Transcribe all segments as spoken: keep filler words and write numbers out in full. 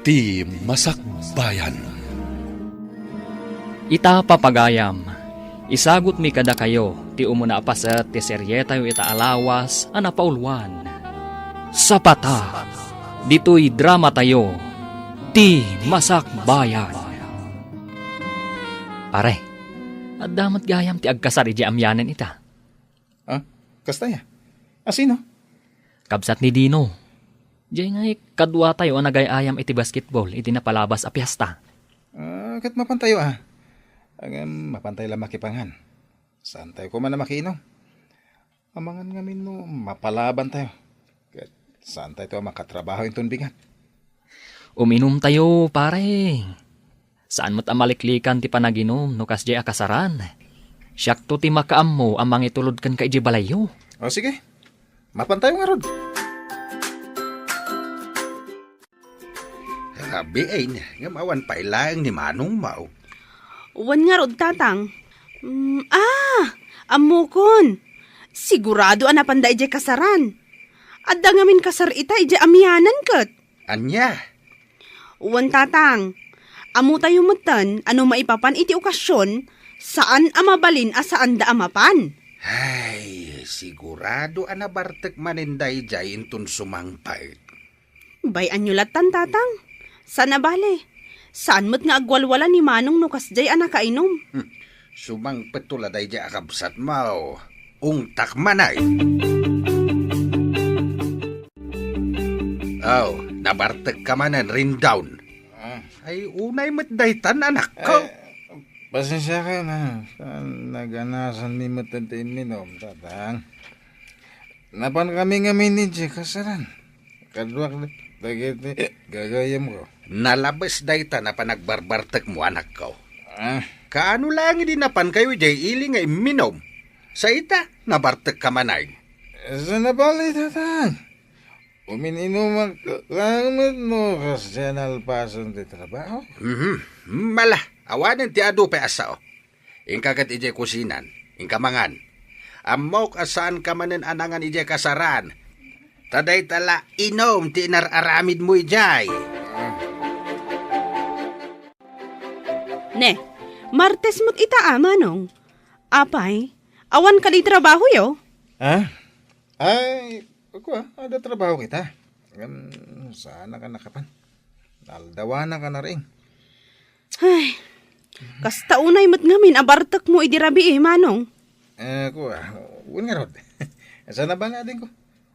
Ti Masakbayan. Ita, papagayam, isagutmi kadakayo ti umuna a paset ti serietayo ita a lawas a napauluan. Sapata, ditoy dramatayo, Ti Masakbayan. Pare, adda met gayam ti agkasar idiay amianen ita. Ah, kasta ya? Asino? Kabsat ni Dino. Diay ngay kaduatayo a nagay-ayam iti basketball iti napalabas a piesta. Ah, ket mapantayo, ah. Ngem mapantay la makipangan. Saantayo koma a makiinom. Amangan ngamin no mapalabantayo. Ket saantayo a makatrabaho inton bigat. Uminumtayo, pare. Saan met a maliklikan ti panaginum no kasdiay a kasaran. Siakto ti makaammo a mangitulod kenka idiay balayyo. O, sige. Mapantayo ngarud. Rabiin, ngem awan pay laeng ni manongmo. Wen ngarud, Tatang. Mm, ah, ammokon. Sigurado a napanda idiay kasaran. Adda ngamin kasar ita idiay amianan ket. Ania? Wen, Tatang. Ammotayo metten a no maipapan iti okasion, saan a mabalin a saanda a mapan. Ay, sigurado a nabartek manen daydiay inton sumangpet. Bay-anyo lattan, Tatang. Saan a bale. Saan met nga agwalwala ni Manong no kasdiay a nakainom. Hmm. Sumangpetto la daydiay a kabsatmo. Ungtak manay. Aw, nabartekka manen, Rindawn. Ah. Ay, unay met daytan, anakko. Ay, pasensiakan, ah. Saan naganasanmi met ti imminum, Tatang? Napankami ngamin idiay kasaran. Kaduak dagiti gagayyemko. Nalabes dayta a panagbarbartekmo, anakko. Ah. Kaano laeng idi napankayo idiay ili nga imminum? Sa ita, nabartekka manen. Saan a bale, Tatang. Umin-inumak laeng met no kasdiay a nalpasen ti trabaho. Mhm. Mala, awanen ti adu pay a sao. Inka ket idiay kusinan, inka mangan. Ammok a saanka manen a nangan idiay kasaran. Ta dayta la inum ti inar-aramidmo idiay. Ne, Martes met ita a, Manong. Apay, awan kadi trabahoyo? Ha? Ay, kua, adda trabaho kita. Ngem, saanak a nakapan. Naaldawanak a nariing. Ay, kasta unay met ngamin a bartekmo idi rabii, Manong. Eh, kua, wen ngarud. Saan a bale, adingko?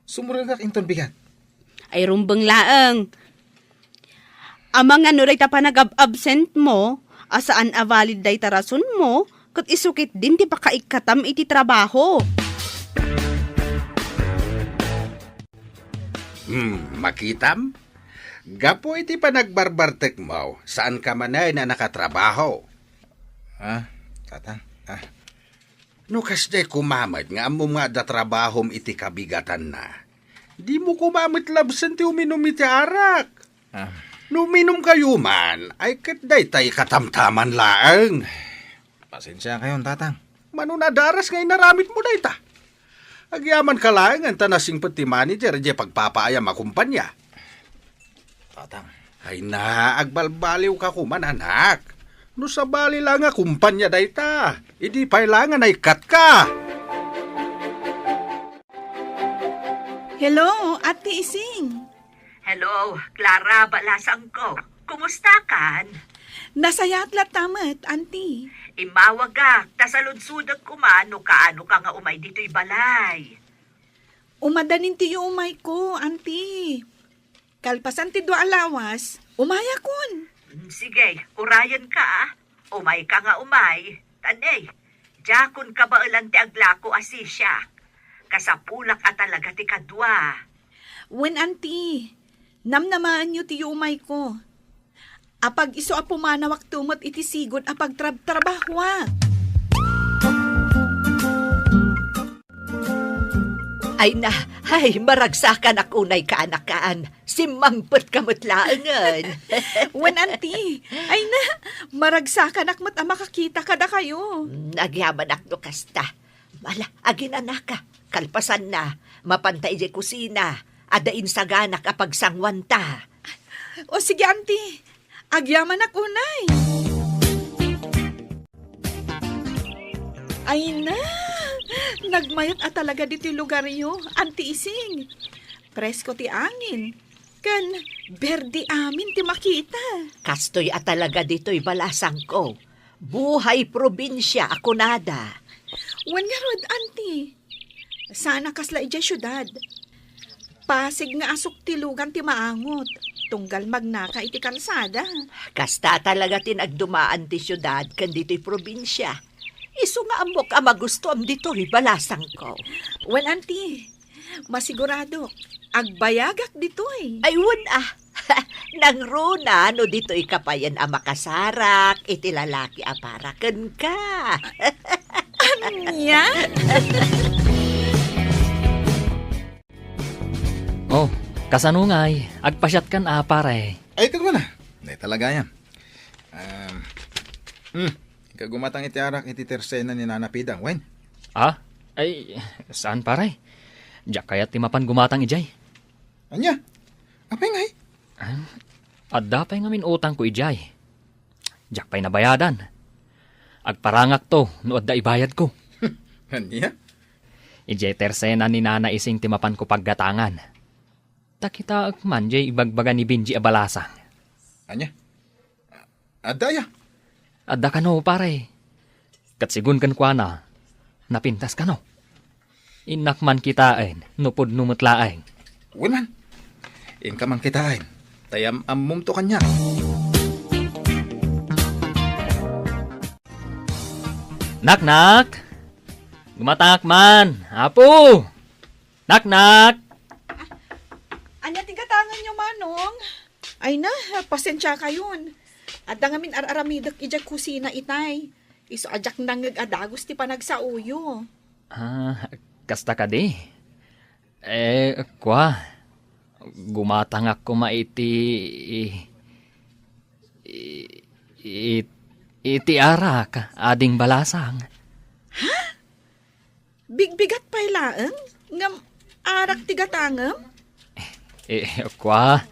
Sumuragak inton bigat. Ay, rumbeng laeng. Amangan no dayta panagab-absentmo, a saan a valid dayta rasonmo, ket isu ketdin ti pakaikkatam iti trabaho. Hmm, makitam? Gapu iti panagbarbartekmo, saanka manen a nakatrabaho. Ha? Tatang? Ah. No kasdiay koma met nga ammom nga adda trabahom iti kabigatanna, dimo koma met labsen ti uminum iti arak. Ah. No uminumkayo man, ay ket dayta ikatamtaman laeng. Pasensiakayon, Tatang. Mano nadaras nga inaramidmo dayta? Agyamanka laeng ta nasingpet ti manager idiay pagpapaayam a kumpania. Tatang. Ay na, agbalbaliwka koma, anak. No sabali la nga kumpania dayta, idi pay la nga naikkatka. Hello, Ate Ising. Hello, Clara, balasangko. Kumusta kan? Nasayaat latta met, Auntie. Immawagak, ta saludsodek koma no kaano ka nga umay ditoy balay. Umadanin ti yuumayko, Auntie. Kalpasan ti dua a lawas, umayakon. Mm, sige, urayenka, ah. Umayka nga umay. Tan, eh, diakon kabaelan ti aglako a sisiak. Kasapulak a talaga ti kadua. Wen, Auntie, namnamaenyo ti yuumayko. Apag-isu a pumanawakto met iti sigud a pagtrabtrabahoak. Ay na, ay, maragsakanak unay, kaanakan. Simmangpetka met laengen. Wen, Auntie. Ay na, maragsakanak met a makakita kadakayo. Mm, agyamanak no kasta. Ala, aginanaka. Kalpasanna, mapanta idiay kusina. Adda insaganak a pagsanguanta. O sige, Auntie. Agyamanak unay. Ay na, nagmayat a talaga ditoy lugaryo, Auntie Ising. Presko ti angin, ken berde amin ti makita. Kastoy a talaga ditoy balasangko. Buhay probinsia a kunada. Wen ngarud, Auntie. Saan a kasla idiay siudad. Pasig nga asuktilogan ti maangot, tunggal magnaka iti kalsada. Kasta talaga ti nagdumaan ti siudad ken ditoy probinsia. Isu nga ammok a magustoam ditoy balasangko. Wen, Auntie, masiguradok, agbayagak ditoy. Ay, wen a. Nangruna no ditoy kapayen a makasarak iti lalaki a para kenka. Ania? Oh, kasano ngay? Agpasiatkan a, pare. Ay, ket wen a. Nay talaga yan. Um, hmm, ikagumatang iti arak iti tersena ni Nana Pida, wen? Ah? Ay, saan, pare? Diak kayat ti mapan gumatang idiay. Ania? Apay ngay? Ah, adda pay ngamin utangko idiay. Diak pay nabayadan. Agparangakto no adda ibayadko. Ania? Idiay tersena ni Nana Ising ti mapanko paggatangan. Ta kitaek man diay ibagbaga ni Benji a balasang. Ania? Adda aya? Adda kano, pare. Ket sigun kenkuana, napintas kano. Innak man kitaen no pudno met laeng. Wen man. Inka man kitaen. Ta yam-ammomto kaniak. Naknak! Gumatangak man, Apo! Naknak! Ania ti gatanganyo, Manong? Ay na, pasensiakayon. Adda ngamin ar-aramidek idiay kusina itay. Isu a diak nangngeg a dagus ti panagsaoyo. Ah, kasta kadi? Eh, kua, gumatangak koma iti, i-, i-, iti arak, ading balasang. Ha? Bigbigat pay laeng? Ngem arak ti gatangem? Eh, kua,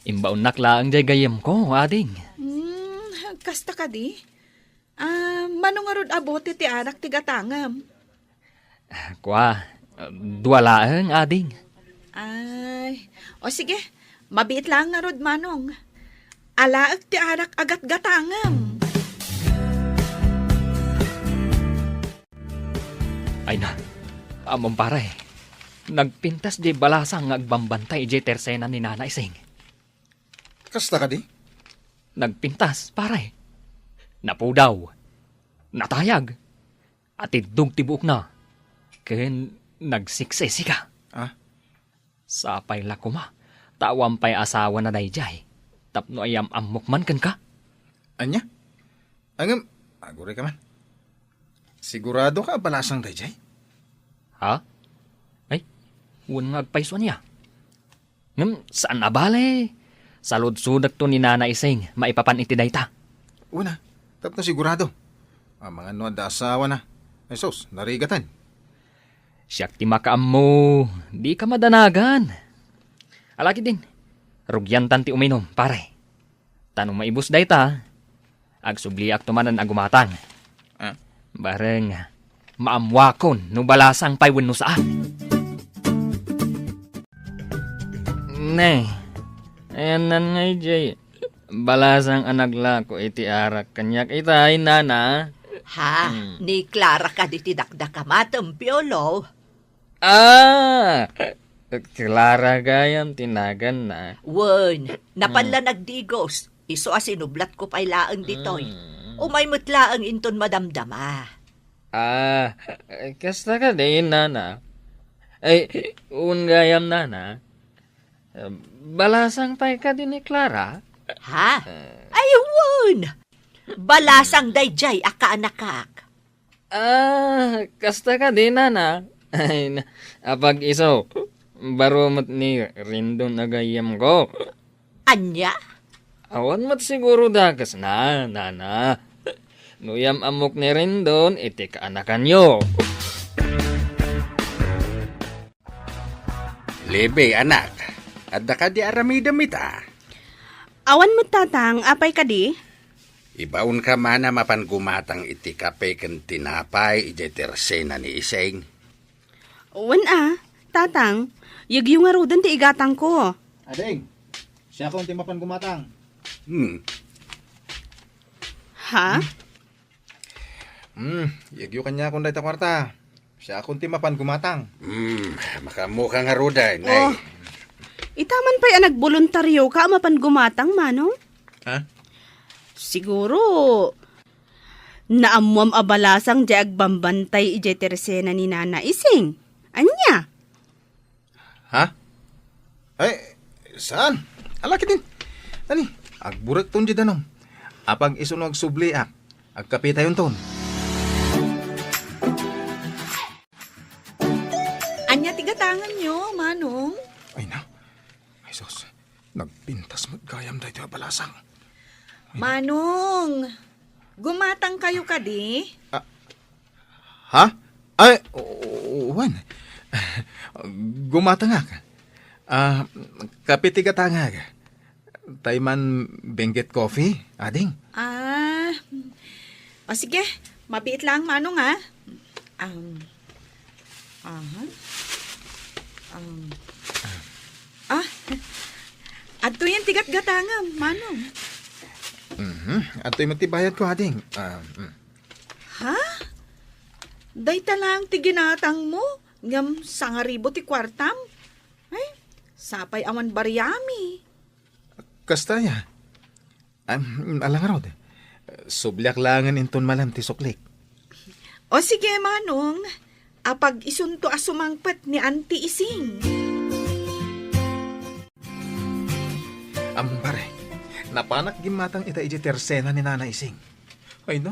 imbaonnak laeng diay gayyemko, ading. Hmm, kasta kadi? Ah, mano ngarud a bote ti arak ti gatangem? Kua, dua laeng, ading. Ay, o sige, mabiit laeng ngarud, Manong. Alaek ti arak a gatgatangem. Ay na, ammom, pare. Nagpintas diay balasang nga agbambantay idiay tersena ni Nana Ising. Kasta kadi? Nagpintas, pare. Napudaw. Natayag. Atiddog ti buokna. Ken nagsiksisika. Ah? Sapay la koma, ta awan pay asawana daydiay, tapno ayam-ammok man kenka. Ania? Ngem, agurayka man. Siguradoka a balasang daydiay? Ha? Ay, wen nga agpayso ania. Ngem saan a bale, saludsodekto ni Nana Ising maipapan iti dayta. Wen a, tapno sigurado. Amangan no adda asawana. Ay sus, narigaten. Siak ti makaammo, dika madanagan. Ala ketdin, rugiantan ti uminum, pare. Ta no maibus dayta, agsubliakto manen a gumatang. Ah? Bareng, maammuakon no balasang pay wenno saan. Ne, ayanna ngay diay balasang a naglako iti arak kaniak itay, Nana. Ha? Hmm. Ni Clara kadi ti dakdakamatem, Piolo? Ah! Clara gayam ti naganna. Wen, napan la nagdigos. Isu a sinublatko pay laeng ditoy. Mm. Umay met laeng inton madamdama. Ah, kasta kadi, Nana? Ay, wen gayam, Nana. Balasang pay kadi ni Clara? Ha? Eh. Ay, wen! Balasang daydiay a kaanakak. Ah, kasta kadi, Nana? Ay, na, apag-iso, baro met ni Rendon a gayyemko. Ania? Awan met siguro dakesna, Nana. No yam-ammok ni Rendon, iti kaanakanyo. Lebe, anak, adda kadi aramidem ita? Awan met, Tatang, apay kadi? Ibaonka mana mapan gumatang iti kape ken tinapay idiay tersena ni Ising. Wen a, Tatang, yegyo ngaruden ti igatangko. Ading, siakon ti mapan gumatang. Hmm. Ha? Hmm, yegyo kaniakon dayta kuarta. Siakon ti mapan gumatang. Hmm, makaammoka ngaruden, Oh, ay. Ita man pay a nagboluntarioka a mapan gumatang, Manong? Ha? Siguro, naammoam a balasang diay agbambantay idiay tersena ni Nana Ising. Ania? Ha? Ay, saan? Ala, kitin. Tani, agburekton diay danum. Apag isuno agsubliak. Agkapetayonton. Ania ti gatanganyo, Manong? Ay na. Ay, sus. Nagpintas met gayam daytoy a balasang. Manong, gumatangkayo kadi? Ah, ha? Ay, o-, o-, wen. Gumatangak. Ah, kape ti gatangak. Tay man Benguet Coffee, ading? Ah, o sige, mabiit lang, Manong, ah. Um, aha. Um, ah, adtoyen ti gatgatangam, Manong. Mhm. Adtoy met ti bayadko, ading. Ah, mm. Ha? Dayta lang ti ginatangmo? Ngem sangaribu ti kuartam? Ay, sapay awan bariami. Kasta aya? Am, ala ngarud. Subliak laengen inton malem ti suklik. O sige, Manong. Apag isunto a sumangpet ni Auntie Ising. Am, pare, napanak gimmatang ita idiay tersena ni Nana Ising. Ay na,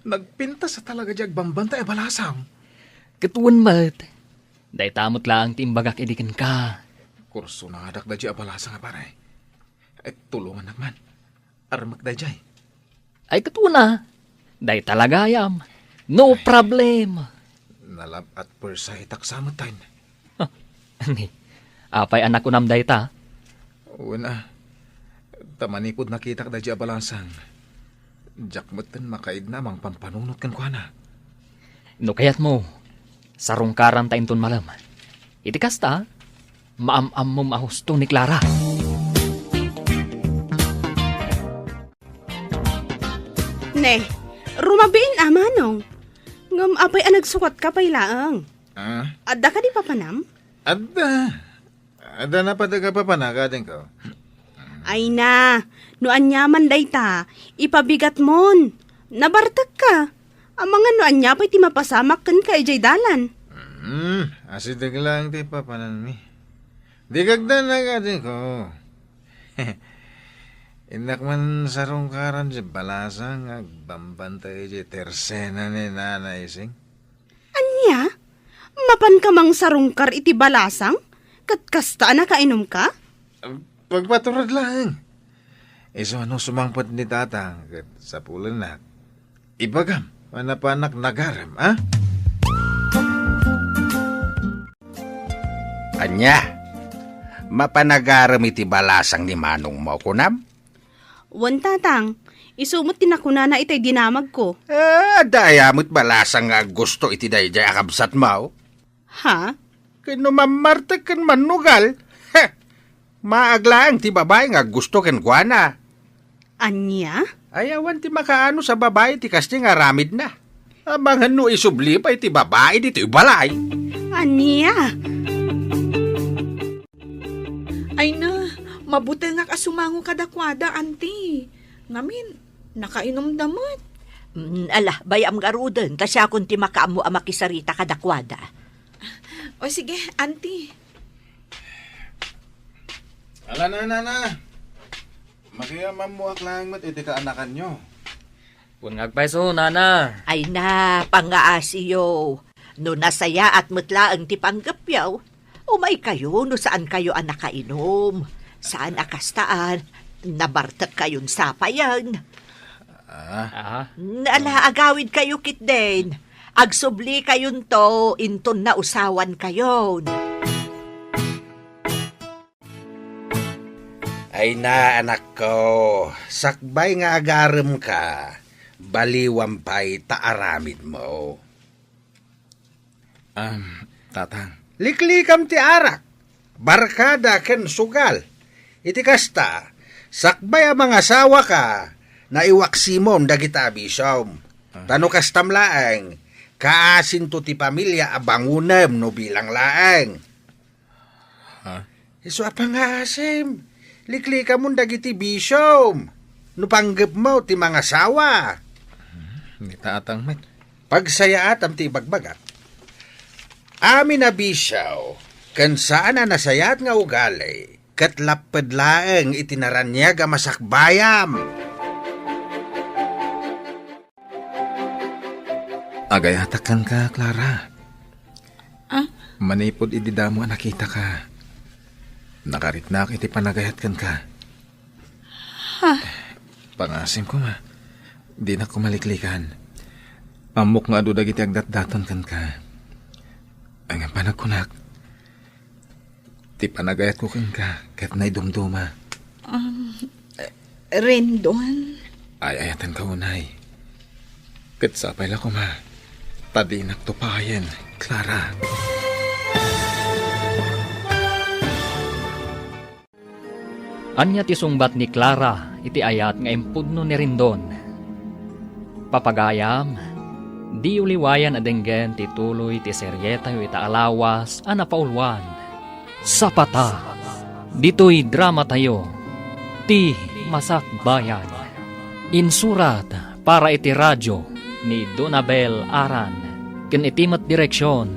nagpintas a talaga diay agbambantay a balasang. Ket wen met, dayta met laeng ti imbagak idi kenka. Kursonadak daydiay a balasang a pare. Eh, tulongannak man. Armek daydiay. Ay, ket wen a. Dayta la gayam. No problem. Nalab-at puersa itak sa metten. Ni, apay a nakunam dayta? Wen a. Ta manipud nakitak daydiay a balasang, diak metten makaidna a mangpampanunot kenkuana. No kayatmo, sarungkaranta inton malem. Iti kasta, maam-ammom a husto ni Clara. Ne, rumabiin a, Manong. Ngem apay a nagsukatka pay laeng? Ah? Adda kadi papanam? Adda. Adda napatek a papanak, adingko. Ay na, no ania man dayta, ipabigatmon. Nabartekka. Amangan no ania pay ti mapasamak kenka idiay dalan. Hmm, asideg laeng ti papananmi. Di kagdanak, adingko. Innak man sarungkaran diay balasang nga agbambantay idiay tersena ni Nana Ising. Ania? Mapanka mangsarungkar iti balasang? Ket kasta a nakainumka? Pagpaturod laeng. Isu a no sumangpet ni Tatang ket sapulennak, ibagam a napanak nagarem, a? Ania? Mapanagarem iti balasang ni manongmo, kunam? Wen, Tatang. Isu met ti nakunana itay dinamagko. Eh, adda aya met balasang nga aggusto iti daydiay a kabsatmo? Ha? Ken no mammartek ken mannugal, heh, maag laeng ti babai nga aggusto kenkuana. Ania? Ay, awan ti makaanus a babai ti kasta nga aramidna. Amangan no isubli pay ti babai ditoy balay. Ania? Ay na, mabutengak a sumango kadakuada, Auntie. Ngamin, nakainumda met. Mm, ala, bay-am ngaruden, ta siakon ti makaammo a makisarita kadakuada. O sige, Auntie. Ala na, Nana. Makiyamammoak laeng met iti kaanakanyo. Wen nga agpayso, Nana. Ay na, pangngaasiyo. No nasayaat met laeng ti panggepyo, umaykayo no saankayo a nakainum. Saan a kastaan, nabartekkayon sapayen. Ah. Aha. Ala, agawidkayo ketdin. Agsublikayon to inton nausawankayon. Ay na, anakko, sakbay nga agaremka, baliwam pay ta aramidmo. Am, Tatang. Liklikam ti arak, barkada ken sugal. Iti kasta, sakbay a mangasawaka, naiwaksimon dagiti abisom. Ah. Ta no kastam laeng, kaasinto ti pamilia a bangonem no bilang laeng. Ha? Isu a pangaasim, liklikamon dagiti bisom no panggepmo ti mangasawa. Hmm, ni Tatang met. Pagsayaatam ti ibagbagak. Amin a bisio ken saan a nasayaat nga ugali ket lapped laeng iti naraniag a masakbayam. Agayatak kenka, Clara. Ah? Manipud idi damo a nakitaka, nakariknak iti panagayat kenka. Ha? Pangaasim koma, dinak koma liklikan. Ammok nga adu dagiti agdatdaton kenka. Ngem panagkunak, ti panagayatko kenka ket naidumduma. Um, Rendon? Ay-ayatenka unay. Ket sapay la koma ta dinak tupayen, Clara. Ania ti sungbat ni Clara iti ayat nga impudno ni Rendon? Papagayam, diyo liwayan a denggen ti tuloy ti serietayo ita a lawas a napauluan. Sapata, ditoy dramatayo, Ti Masakbayan. Insurat para iti radyo ni Donabel Aran ken iti met direksion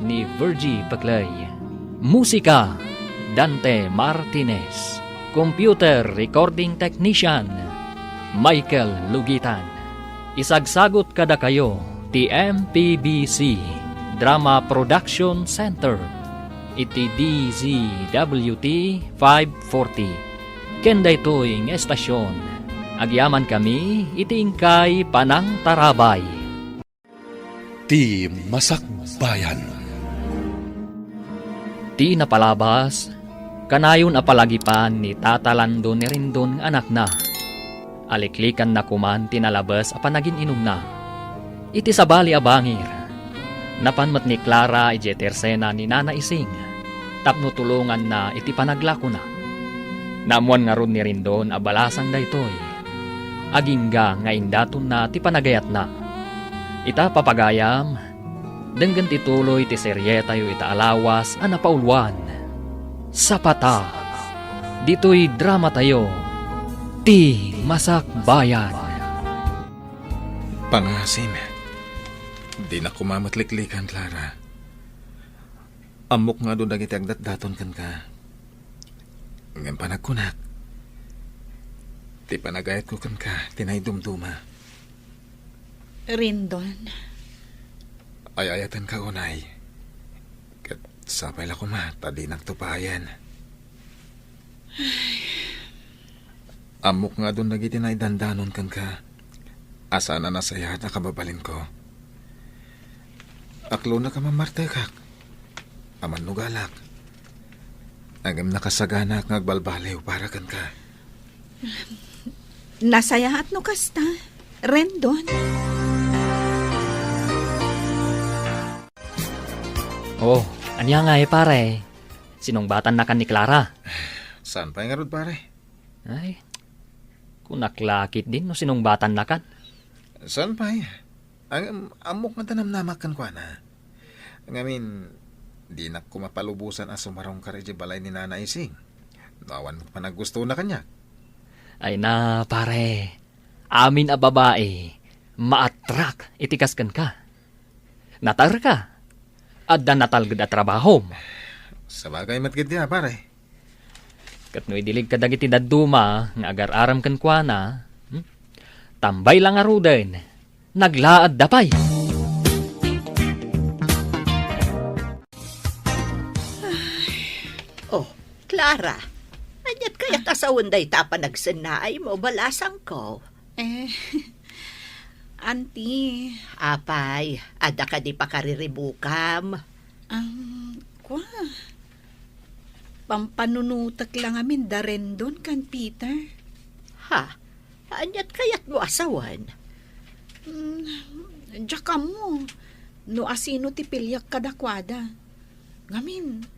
ni Virgie Peclay. Musika, Dante Martinez. Computer recording technician, Michael Lugitan. Isagsagut kadakayo ti M P B C Drama Production Center iti D Z W T five forty. Ken daytoy nga estasion, agyamankami iti inkay panangtarabay. Ti Masakbayan. Ti napalabas, kanayon a palagipan ni Tata Lando ni Rendon nga anakna. Aliklikanna koman ti nalabes a panagin-inumna. Iti sabali a bangir, napan met ni Clara idiay tersena ni Nana Ising tapno tulonganna iti panaglakona. Naammoan ngarud ni Rendon a balasang daytoy, agingga nga indatonna ti panagayatna. Ita, papagayam, denggen ti tuloy ti serietayo ita a lawas a napauluan. Sapata, ditoy dramatayo, Ti Masakbayan. Pangaasim, dinak koma met liklikan, Clara. Ammok nga adu dagiti agdatdaton kenka. Ngem panagkunak, ti panagayatko kenka ti naidumduma. Rendon. Ay-ayatenka unay. Ket sapay la koma ta dinak tupayen. Ammok nga adun dagiti naidandanon kenka a saan a nasayaat a kababalinko. Aklonak a mammartekak, a mannugalak, ngem nakasaganak nga agbalbaliw para kenka. Nasayaat no kasta, Rendon. Oh, ania ngay, pare? Sinungbatannakan ni Clara? Saan pay ngarud, pare? Ay, kunak la ketdin no sinungbatannakan. Saan pay? Ang, ammok nga danamnamak kenkuana. Ngamin, dinak koma palubosan a sumarungkar idiay balay ni Nana Ising. No awan met panaggustona kaniak. Ay na, pare. Amin a babai, maatrak iti kas kenka. Natarka. Adda natalged a trabahom. Sabagay met ketdi a, pare. Ket no idilig kadagiti dadduma nga agar-aram kenkuana, hmm? Tambay la ngaruden, naglaadda pay. Oh, Clara, aniat kayat a sawen dayta a panagsennaaymo, balasangko? Eh, Auntie. Apay, adda kadi pakariribukam? Ang, kwa? Pampanunotek la ngamin da Rendon ken Peter. Ha? Aniat kayatmo a sawen? Mm, diak ammo no asino ti piliek kadakuada. Ngamin,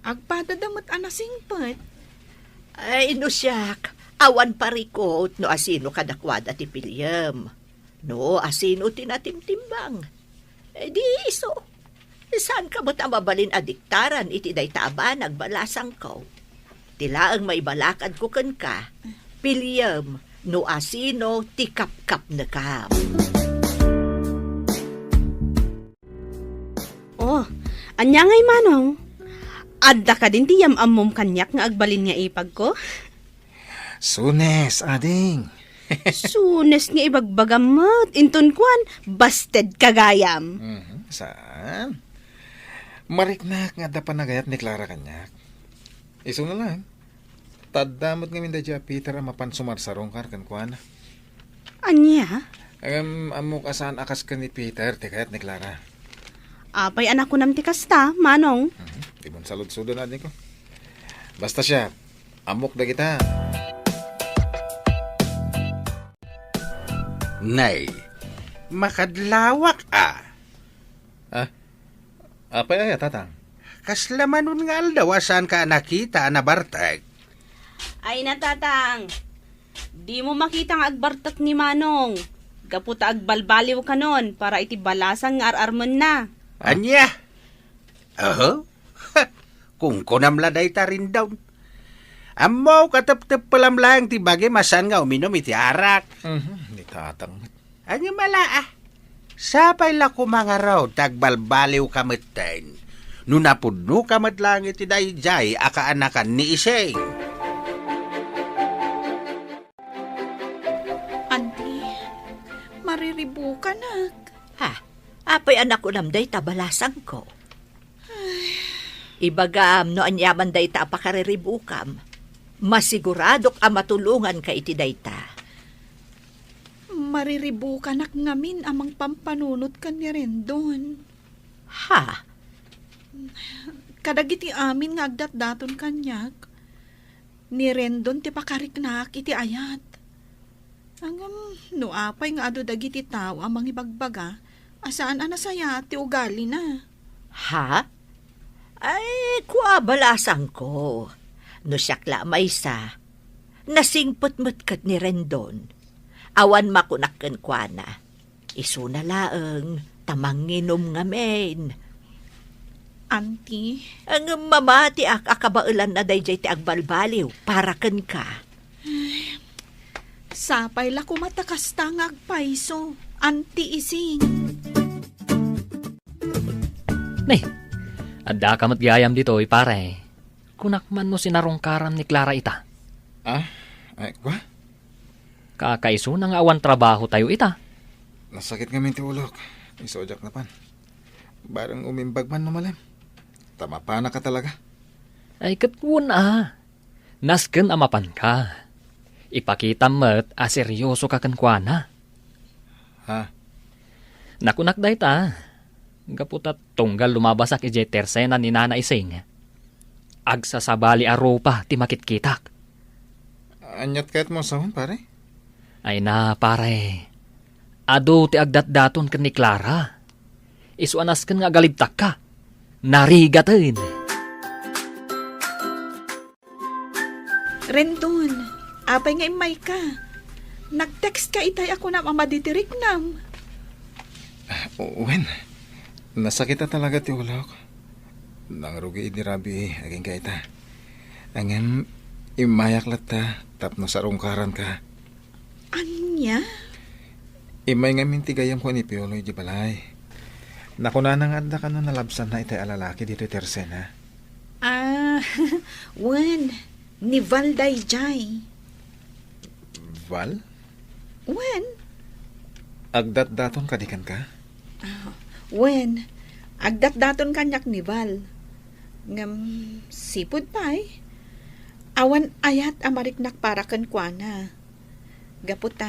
agpadada met a nasingpet. Ay, no siak, awan parikut no asino kadakuada ti piliem. No asino ti natimtimbang. Eh, di isu. Saanka met a mabalin a diktaran iti dayta a banag, balasangko. Ti laeng maibalakadko kenka, piliem no asino ti kapkapnekam. Oh, ania ngay, Manong? Adda kadin ti yam-ammom kaniak nga agbalin nga ipagko? Sunes, ading. Sunes nga ibagbagam met. Inton kuan, basted ka gayam. Mhm, saan? Mariknak nga adda panagayat ni Clara kaniak. Isu na lang. Tadda met ngamin da Peter a mapan sumarsarungkar kenkuana. Ania? Ngem ammok a saan a kas ken ni Peter ti kayat ni Clara. Apay a nakunam ti kasta, Manong? Mhm. Di mo saludsodon, adingko. Basta siya, ammok dagita. Nay, makadlawak a. Ah? Apay aya, Tatang? Kasla manon nga aldaw a saanka a nakita a nabartek? Ay na, Tatang. Dimo makita nga agbartek ni Manong. Gapu ta agbalbaliw kanon para iti balasang nga ar-armenna. Ah. Ania? Oho. Kunkunam la dayta, Rendon. Ammok a tepteppelam laeng ti bagim a saan nga uminum iti arak. Mhm, ni Tatang met. Ania mala, ah? Sapay la koma ngarud ta agbalbaliwka metten no napudnoka met laeng iti daydiay a kaanakan ni Ising. Anti, mariribukanak. Ha? Apay a nakunam dayta, balasangko? Ibagam no aniaman dayta a pakariribukam. Masiguradok a matulonganka iti dayta. Mariribukanak ngamin a mangpampanunot ken ni Rendon. Ha? Kadagiti amin nga agdatdaton kaniak, ni Rendon ti pakariknaak iti ayat. Ngem no apay nga adu dagiti tao a mangibagbaga a saan a nasayaat ti ugalina. Ha? Ay, kua, balasangko. No siak la a maysa, nasingpet met ket ni Rendon. Awan makunak kenkuana. Isuna laeng ta manginum ngamin. Anti? Ngem mamatiak a kabaelanna daydiay ti agbalbaliw para kenka. Sapay la koma ta kasta nga agpayso, Anti Ising. Nay, addaka met gayam ditoy, pare. Kunak man no sinarungkaram ni Clara ita. Ah? Ay, kwa? Kakaisuna nga awan trabahotayo ita. Nasakit ngamin ti ulok. Isu a diak napan. Bareng umimbag man no malem. Ta mapanaka talaga. Ay, ket wen a. Nasken a mapanka. Ipakitam met a seryosoka kenkuana. Ha? Nakunak dayta, gapu ta tunggal lumabasak idiay tersena ni Nana Ising, agsasabali a rupa ti makitkitak. Aniat kayatmo a sawen, pare? Ay na, pare. Adu ti agdatdaton ken ni Clara. Isu a nasken nga agalibtakka. Narigaten. Rendon, apay nga immayka? Nag-text ka itay a kunam a madi ti riknam. Ah, wen, nasakit a talaga ti ulok. Nangrugi idi rabii agingga ita. Ngem, immayak latta tapno sarungkaranka. Ania? Immay ngamin ti gayyemko ni Piolo idiay balay. Nakunana nga adda kano nalabsanna itay a lalaki ditoy tersena. Ah, wen, ni Val daydiay. Val? Wen. Agdatdaton kadi kenka? Ah, wen, agdatdaton kaniak ni Val. Ngem, sipud pay, awan ayat a mariknak para kenkuana. Gapu ta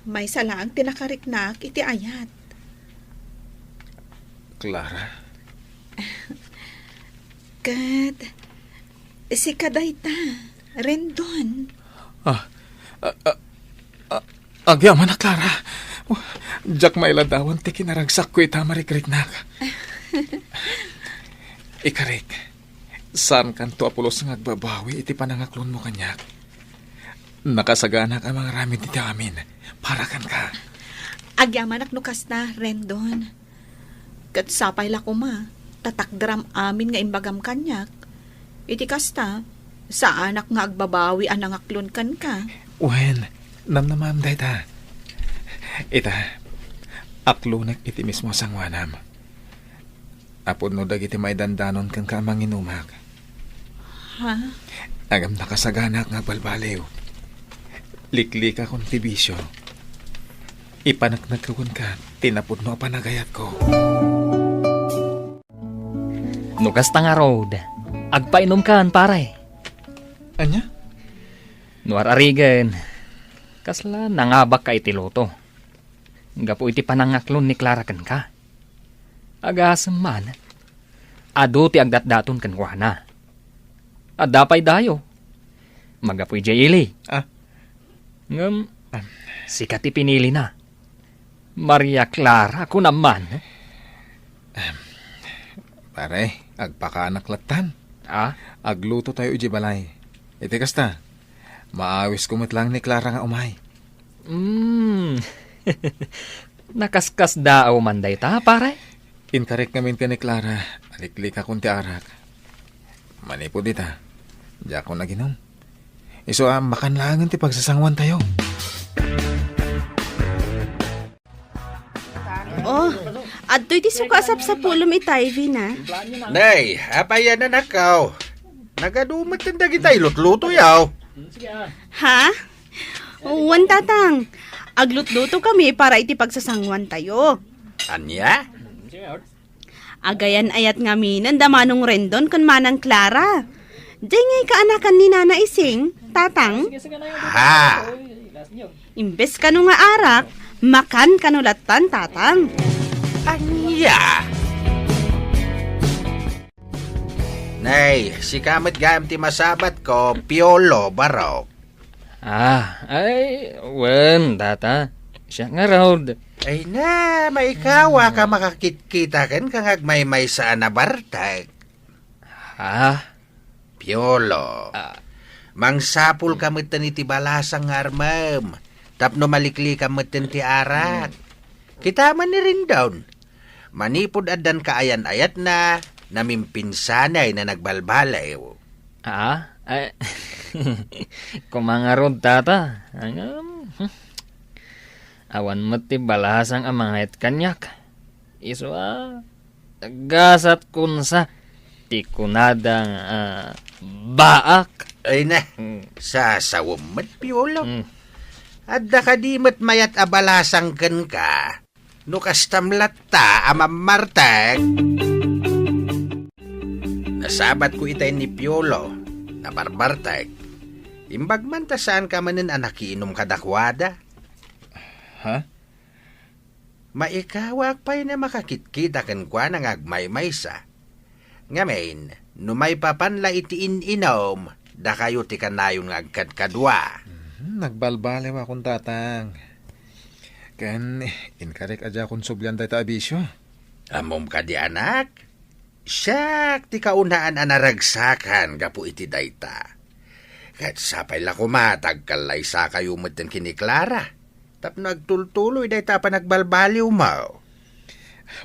maysa laeng ti nakariknak iti ayat. Clara? Ket Sika dayta, Rendon. Ah, ah, ah, ah, agyamanak, Clara. Oh, diak mailadawan ti kinaragsakko ita a marikriknak. Ikarik, saankanto a pulos nga agbabawi iti panangaklonmo kaniak. Nakasaganak a mangaramid iti amin para kenka. Agyamanak no kasta, Rendon. Ket sapay la koma, ta takderam amin nga imbagam kaniak. Iti kasta, saanak nga agbabawi a nangaklon kenka. Wen, namnamaem dayta. Ita, aklonek iti mismo a sangoanam. Apudno dagiti maidandanon kenka a manginumak. Ha? Ngem nakasaganak nga agbalbaliw. Liklikakon ti bisio. Ipaneknekko kenka ti napudno a panagayatko. No kasta ngarud, agpainumkan, pare. Ania? No ar-arigen, kasla nangabakka iti luto. Gapu iti panangaklon ni Clara kenka. Agasem man, adu ti agdatdaton kenkuana. Adda pay dayo. Magapu idiay ili. Ah. Ngem, ah, sika ti pinilina. Maria Clara, kunam man. Em, pare, agpakaanak lattan. Ah? Agluto tayo idiay balay. Iti kasta, maawisko met laeng ni Clara nga umay. Mm. Nakaskasdaaw man dayta, pare? Inkarek ngamin ken ni Clara, aliklikakon ti arak. Manipud ita, diakon aginom. Isu a, makan laengen ti pagsasanguantayo. Oh, adtoy ti suka a sapsapulem ita, Ivy, na. Nay, apay a nanakaw? Nagadu met dagita ilutluto yaw. Ha? Wen, Tatang. Aglutluto kami para iti pagsasanguantayo. Ania? Agayan-ayat ngaminen da Manong Rendon ken Manang Clara. Diay ngay kaanakan ni Nana Ising, Tatang? Ha? Imbes kano nga arak, makan kano lattan, Tatang. Ania? Nay, sika met gayam ti masabatko, Piolo, barok. Ah, ay, wen, Tata. Siak ngarud. Ay na, maikawak a makakitkita kenka nga agmaymaysa a nabartek. Ha? Piolo. Ah. Mangsapulka metten iti balasang nga armem tapno maliklikam metten ti arak. Hmm. Kita man ni Rendon. Manipud addan kaayan-ayatna, namimpinsanay na nagbalbaliw. Ah? Ay, koma ngarud, Tata. Ngem, hmm. Awan met ti balasang a mangayat kaniak. Isu a, gasat kunsa ti kunada nga, ah, baak. Ay na, mm, sasawem met, Piolo. Mm. Adda kadi met mayat a balasang kenka? No kastam latta a mammartek. Nasabatko itay ni Piolo, nabarbartek. Imbag man ta saanka manen a nakiinum kadakuada. Ha? Maikawak pay a makakitkita kenkuana nga agmaymaysa. Ngamin, no maipapan la iti in-inum, dakayo ti kanayon nga agkadkadua. Mhm, nagbalbaliwakon, Tatang. Ken, inkarek a diakon sublian dayta a bisio. Ammom kadi, anak? Siak ti kaunaan a naragsakan gapu iti dayta. Ket sapay la koma ta agkallaysakayo metten ken ni Clara tapno agtultuloy dayta a panagbalbaliwmo.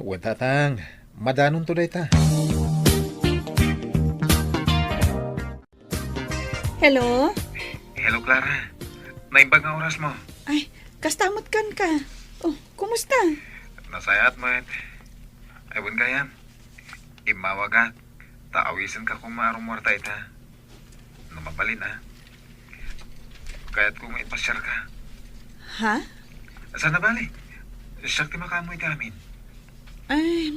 Wen, Tatang, madanonto dayta. Hello? Hello, Clara. Naimbag nga orasmo. Ay, kasta met kenka. Oh, kumusta? Nasayaat met. Ay, wen gayam. Immawagak, ta awisenka koma a rummuarta ita. No mabalin, a. Kayatko nga ipasiarka. Ha? Saan a bale? Siak ti makaammo iti amin. Ay,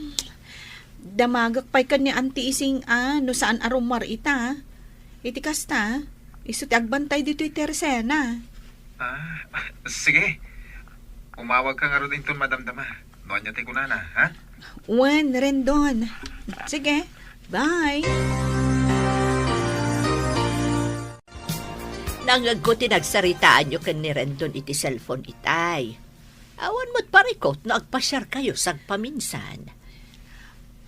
damagek pay ken ni Auntie Ising a no saan a rummuar ita. Iti kasta, isu ti agbantay ditoy Tersena. Ah, sige. Umawagka ngarud inton madamdama. No ania ti kunana, ha? Wen, Rendon. Sige, bye. Angegko ti nagsaritaanyo ken ni Rendon iti cellphone itay. Awan met parikut no agpasiarkayo sagpaminsan.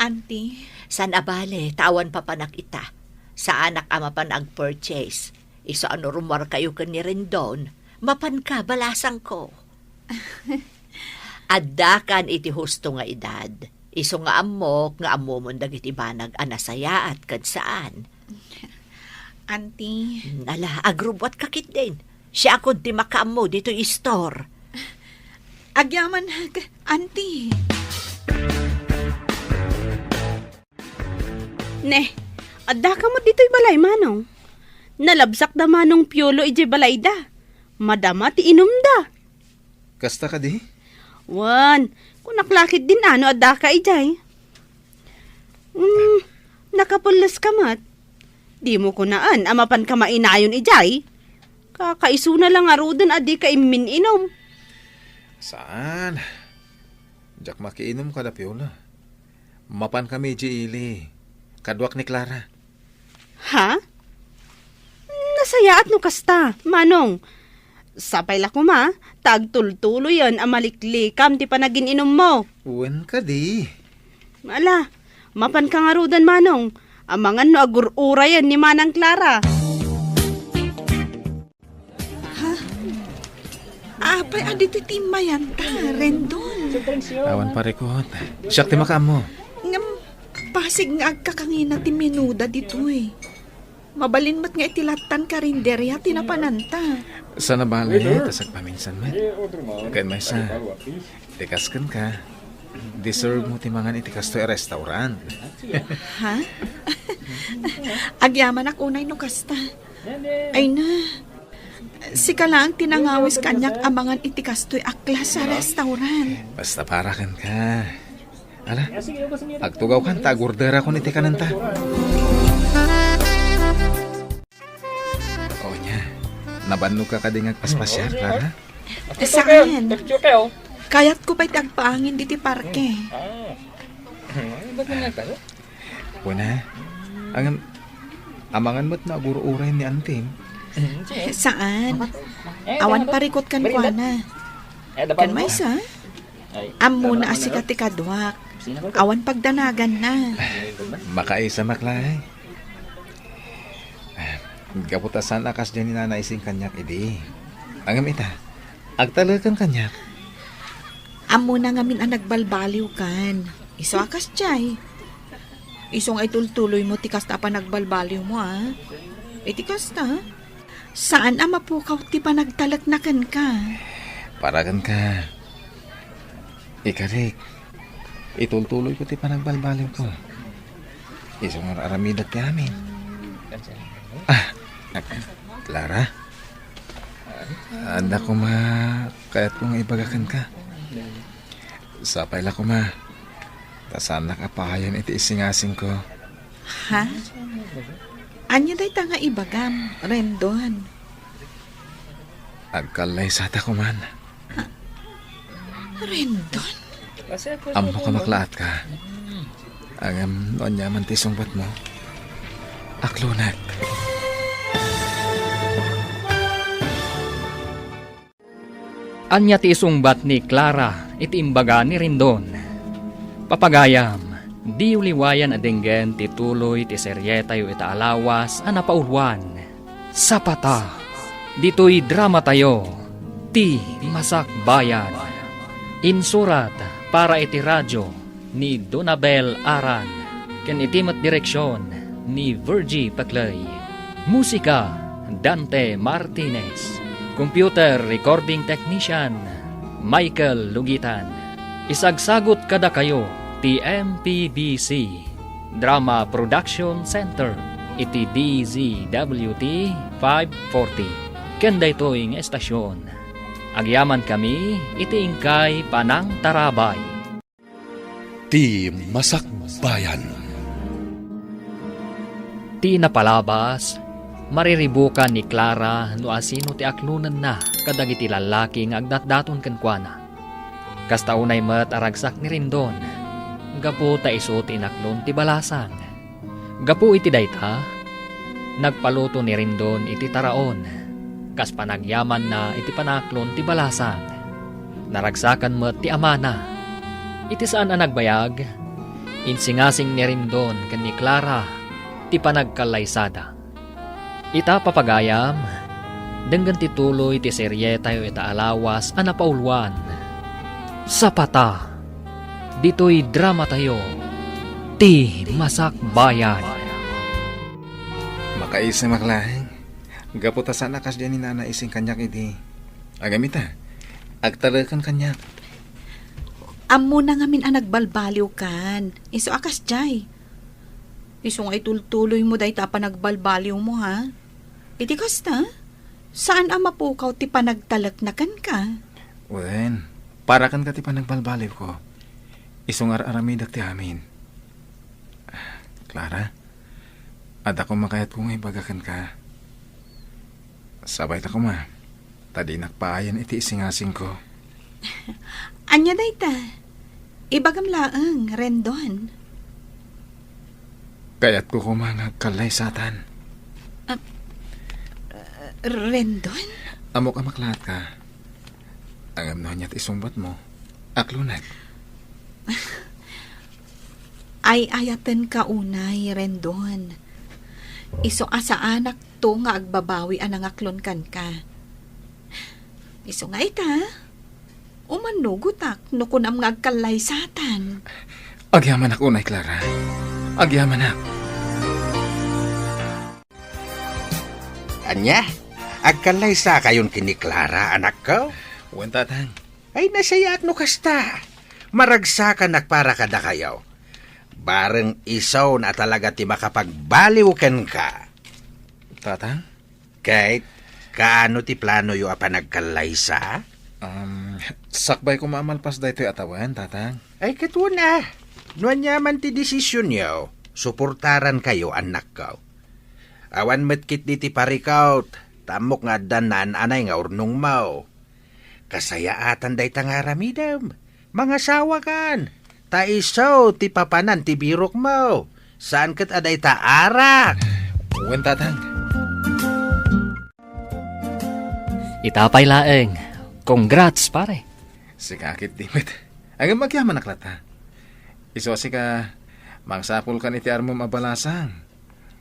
Auntie? Saan a bale, ta awan papanak ita. Saanak a mapan agpurchase. Isu a no rummuarkayo ken ni Rendon, mapanka, balasangko. Addakan iti husto nga edad. Isu nga ammok nga ammomon dagiti banag a nasayaat ken saan. Auntie. Hmm, ala, agrubbuatka ketdin. Siakon ti makaammo ditoy istor. Agyamanak, Auntie. Ne, addaka met ditoy balay, Manong. Nalabsakda Manong Piolo idiay balayda. Madama ti inumda. Kasta kadi? Wen, kunak la ketdin a no addaka idiay. Hmm, nakapulleska met. Dimo kunaan a mapanka mainayon idiay? Kakaisuna la ngaruden a dika immin-inum. Saan? Diak makiinum kada Piolo. Mapankami idiay ili. Kaduak ni Clara. Ha? Nasayaat no kasta, Manong. Sapay la koma, ta agtultuloyen a maliklikam ti panagin-inummo. Wen kadi. Ala, mapanka ngaruden, Manong. Amangan no agur-urayen ni Manang Clara. Ha? Apay a ditoy ti immayanta, Rendon? Awan parikut. Siak ti makaammo. Ngem, pasig nga agkakangina ti menuda ditoy. Mabalin met nga iti lattan karinderia ti napananta. Saan a bale, ta sagpaminsan met. Ken maysa, ti kas kenka, deserve mo ti mangan iti kastoy a restaurant. Ha? Agyamanak unay no kasta. Ay na, sika laeng ti nangawis kaniak a mangan iti kastoy a klase a restaurant. Basta para kenka. Ala, agtugawkan ta agorderakon iti kanenta. O nia, nabannog ka kadi nga agpaspasiar, Clara? Saan? Kayatko pay ti agpaangin ditoy parke. Kuna, ngem, amangan met no agur-uray ni Antim. Saan? Awan parikut kenkuana. Ken maysa, ammona a sika ti kaduak. Awan pagdanaganna. Makaisa met laeng. Gapu ta saan a kasdiay ni Nana Ising kaniak idi. Ngem ita, agtaleken kaniak. Ammona ngamin a nagbalbaliwkan. Isu a kasdiay. Isu nga itultuloymo ti kasta a panagbalbaliwmo, a. Iti kasta, saan a mapukaw ti panagtalekna kenka. Para kenka. Ikarik, itultuloyko ti panagbalbaliwko. Isu nga ar-aramidek ti amin. Ah, Clara? Adda koma kayatko nga ibaga kenka. Sapay la koma, ta saannak a pahayen iti isingasingko. Ha? Ania dayta nga ibagam, Rendon? Agkallaysata koman. Ha? Rendon? Ammok a maklaat ka. Ngem no aniaman ti isungbatmo, aklonek. Ania ti isungbat ni Clara iti imbaga ni Rendon? Papagayam, diyo liwayan a denggen ti tuloy ti serietayo ita a lawas a napauluan, Sapata, ditoy dramatayo, Ti Masakbayan. Insurat para iti radio ni Donabel Aran, ken iti met direksion ni Virgie Paclay. Musika, Dante Martinez. Computer recording technician, Michael Lugitan. Isagsagut kadakayo ti M P B C Drama Production Center iti D Z W T five forty. Ken daytoy nga estasion, agyamankami iti inkay panangtarabay. Ti Masakbayan. Ti napalabas, mariribukan ni Clara no asino ti aklonenna kadagiti lallaki nga agdatdaton kenkuana. Kasta unay met a ragsak ni Rendon, gapu ta isu ti inaklon ti balasang. Gapu iti dayta, nagpaluto ni Rendon iti taraon. Kas panagyamanna iti panaklon ti balasang, naragsakan met ti amana. Iti saan a nagbayag, insingasing ni Rendon ken ni Clara ti panagkallaysada. Ita, papagayam, denggen ti tuloy ti serietayo ita a lawas a napauluan, Sapata, ditoy dramatayo, Ti Masakbayan. Makaisem a laeng. Gapu ta saan a kasdiay ni Nana Ising kaniak idi. Agam ita, agtalekan kaniak. Ammona ngamin a nagbalbaliwkan. Isu a kasdiay. Isu nga itultuloymo dayta a panagbalbaliwmo, ha? Iti kasta, saan a mapukaw ti panagtalekna kenka? Wen, para kenka ti panagbalbaliwko. Isu nga ar-aramidek ti amin. Clara, adda koma kayatko nga ibaga kenka. Sabayta koma, ta dinak paayan iti isingasingko. Ania dayta? Ibagam laeng, Rendon. Kayatko koma nga agkallaysatan. Ah, Rendon? Ammok a maklaatka. Ngem no ania ti isungbatmo, aklonek. Ay-ayatenka unay, Rendon. Isu a saanakto nga agbabawi a nangaklon kenka. Isu nga ita, umanugotak no kunam nga agkallaysatan. Agyamanak unay, Clara. Agyamanak. Ania? Agkallaysakayon ken ni Clara, anakko? Wen, tatang. Ay, nasayaat no kasta. Maragsakanak para kadakayo. Bareng isu a talaga ti makapagbaliw kenka. Tatang? Ket, kaano ti planoyo a panagkallaysa? Um, sakbay koma a malpas daytoy a tawen, tatang. Ay, ket wen a. No ania man ti desisionyo, suportarankayo, annakko. Awan met ketdi ti parikut, ta ammok nga addan naan-anay nga urnongmo. Kasayaatan dayta nga aramidem. Mangasawakan. Ta isu ti papanan ti birokmo. Saan ket a dayta arak. Wen, tatang. Ita pay laeng. Congrats, pare. Sika ketdi met. Ngem agyamanak latta. Isu a sika, mangsapulkan iti armem a balasang.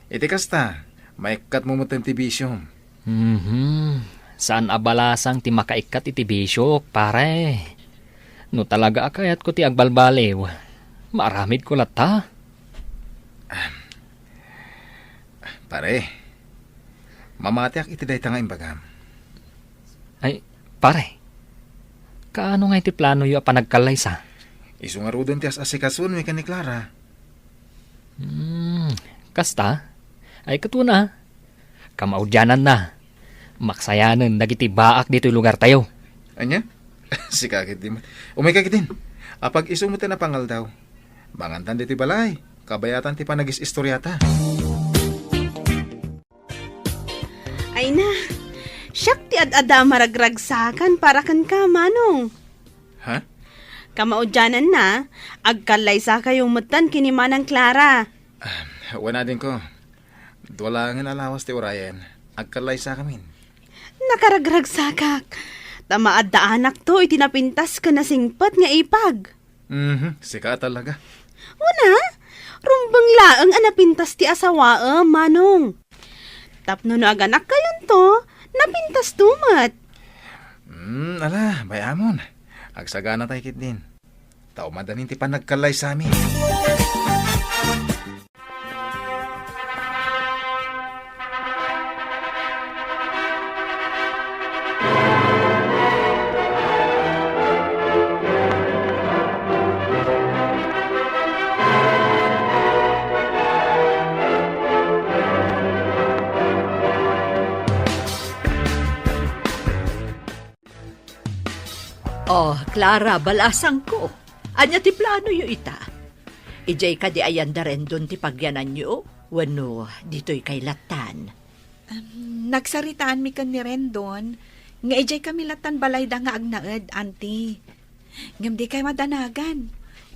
Iti kasta, maikkatmo metten ti bisiom. Mhm. Saan a balasang ti makaikkat iti bisiok, pare. No talaga a kayatko ti agbalbaliw, maaramidko latta. Pare, mamatiak iti dayta nga imbagam. Ay, pare, kaano nga iti planoyo a panagkallaysa? Isu ngaruden ti as-asikasoen ken ni Clara. Hmm, kasta? Ay, ket wen a. Kamaudiananna, maksayanen dagiti baak ditoy lugartayo. Ania? Sika ketdi met. Umayka ketdin. Apag-isu metten a pangaldaw. Mangantan ditoy balay. Kabayatan ti panagis-istoriata. Ay na, siak ti ad-adda a maragragsakan para kenka, Manong. Ha? Kamaudiananna, agkallaysakayo metten ken ni Manang Clara. Ah, wen, adingko. Dua laengen a lawas ti urayen. Agkallaysakamin. Nakaragragsakak. Ta maaddaanakto iti napintas ken nasingpet nga ipag. Mhm, sika talaga. Wen a, rumbeng laeng a napintas ti asawaem, Manong. Tapno no aganakkayonto, napintasto met. Hmm, ala, bay-amon. Agsaganatay ketdin. Ta umadanin ti panagkallaysami. Oh, Clara, balasangko. Ania ti planoyo ita? Idiay kadi ayan da Rendon ti pagyananyo? Wenno ditoy kay lattan? Em, nagsaritaanmi ken ni Rendon nga idiay kami lattan balayda nga agnaed, Auntie. Ngem dikay madanagan.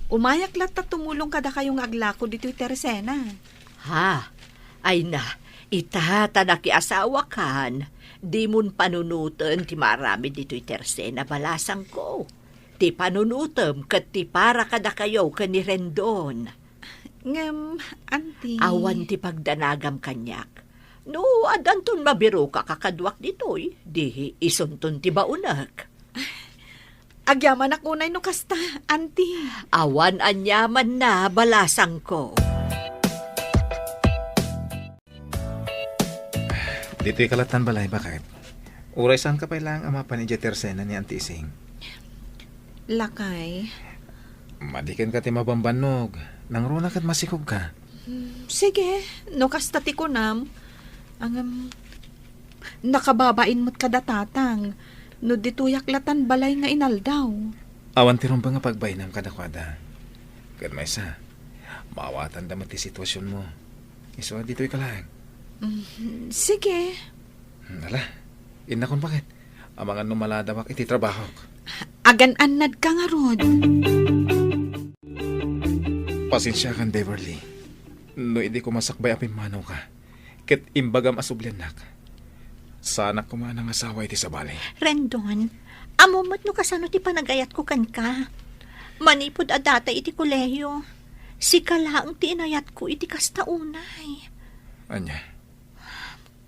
Umayak latta tumulong kadakayo nga aglako ditoy tersena. Ha? Ay na, ita ta nakiasawakan. Dimon panunoten ti maaramid ditoy tersena, balasangko. Ti panunotem ket ti para kadakayo ken ni Rendon. Ngem, Auntie. Awan ti pagdanagam kaniak. No addanton mabiroka kakaduak ditoy, di isunton ti baonek. Agyamanak unay no kasta, Auntie. Awan aniamanna, balasangko. Ditoy ka lattan balay, baket. Uray saanka pay laeng a mapan idiay tersena ni Auntie Ising. Lakay. Madi kenka ti mabambannog. Nangruna ket masikogka. Hmm, sige, no kasta ti kunam. Ngem, nakababain met kada tatang no ditoyak lattan balay nga inaldaw. Awan ti rumbeng a pagbainam kadakuada. Ket maysa, maawatanda met ti situasionmo. Isu a ditoy ka laeng. Mm, sige. Hmm, ala, innakon, baket. Amangan no maladawak iti trabahok. Agan-annadka ngarud. Pasensiakan, Beverly, no idi koma sakbay a pimmanawka ket imbagam a subliannak. Saanak koma a nangasawa iti sabali. Rendon, ammom met no kasano ti panagayatko kenka. Manipud a data iti kolehiyo, sika laeng ti inayatko iti kasta unay. Ania?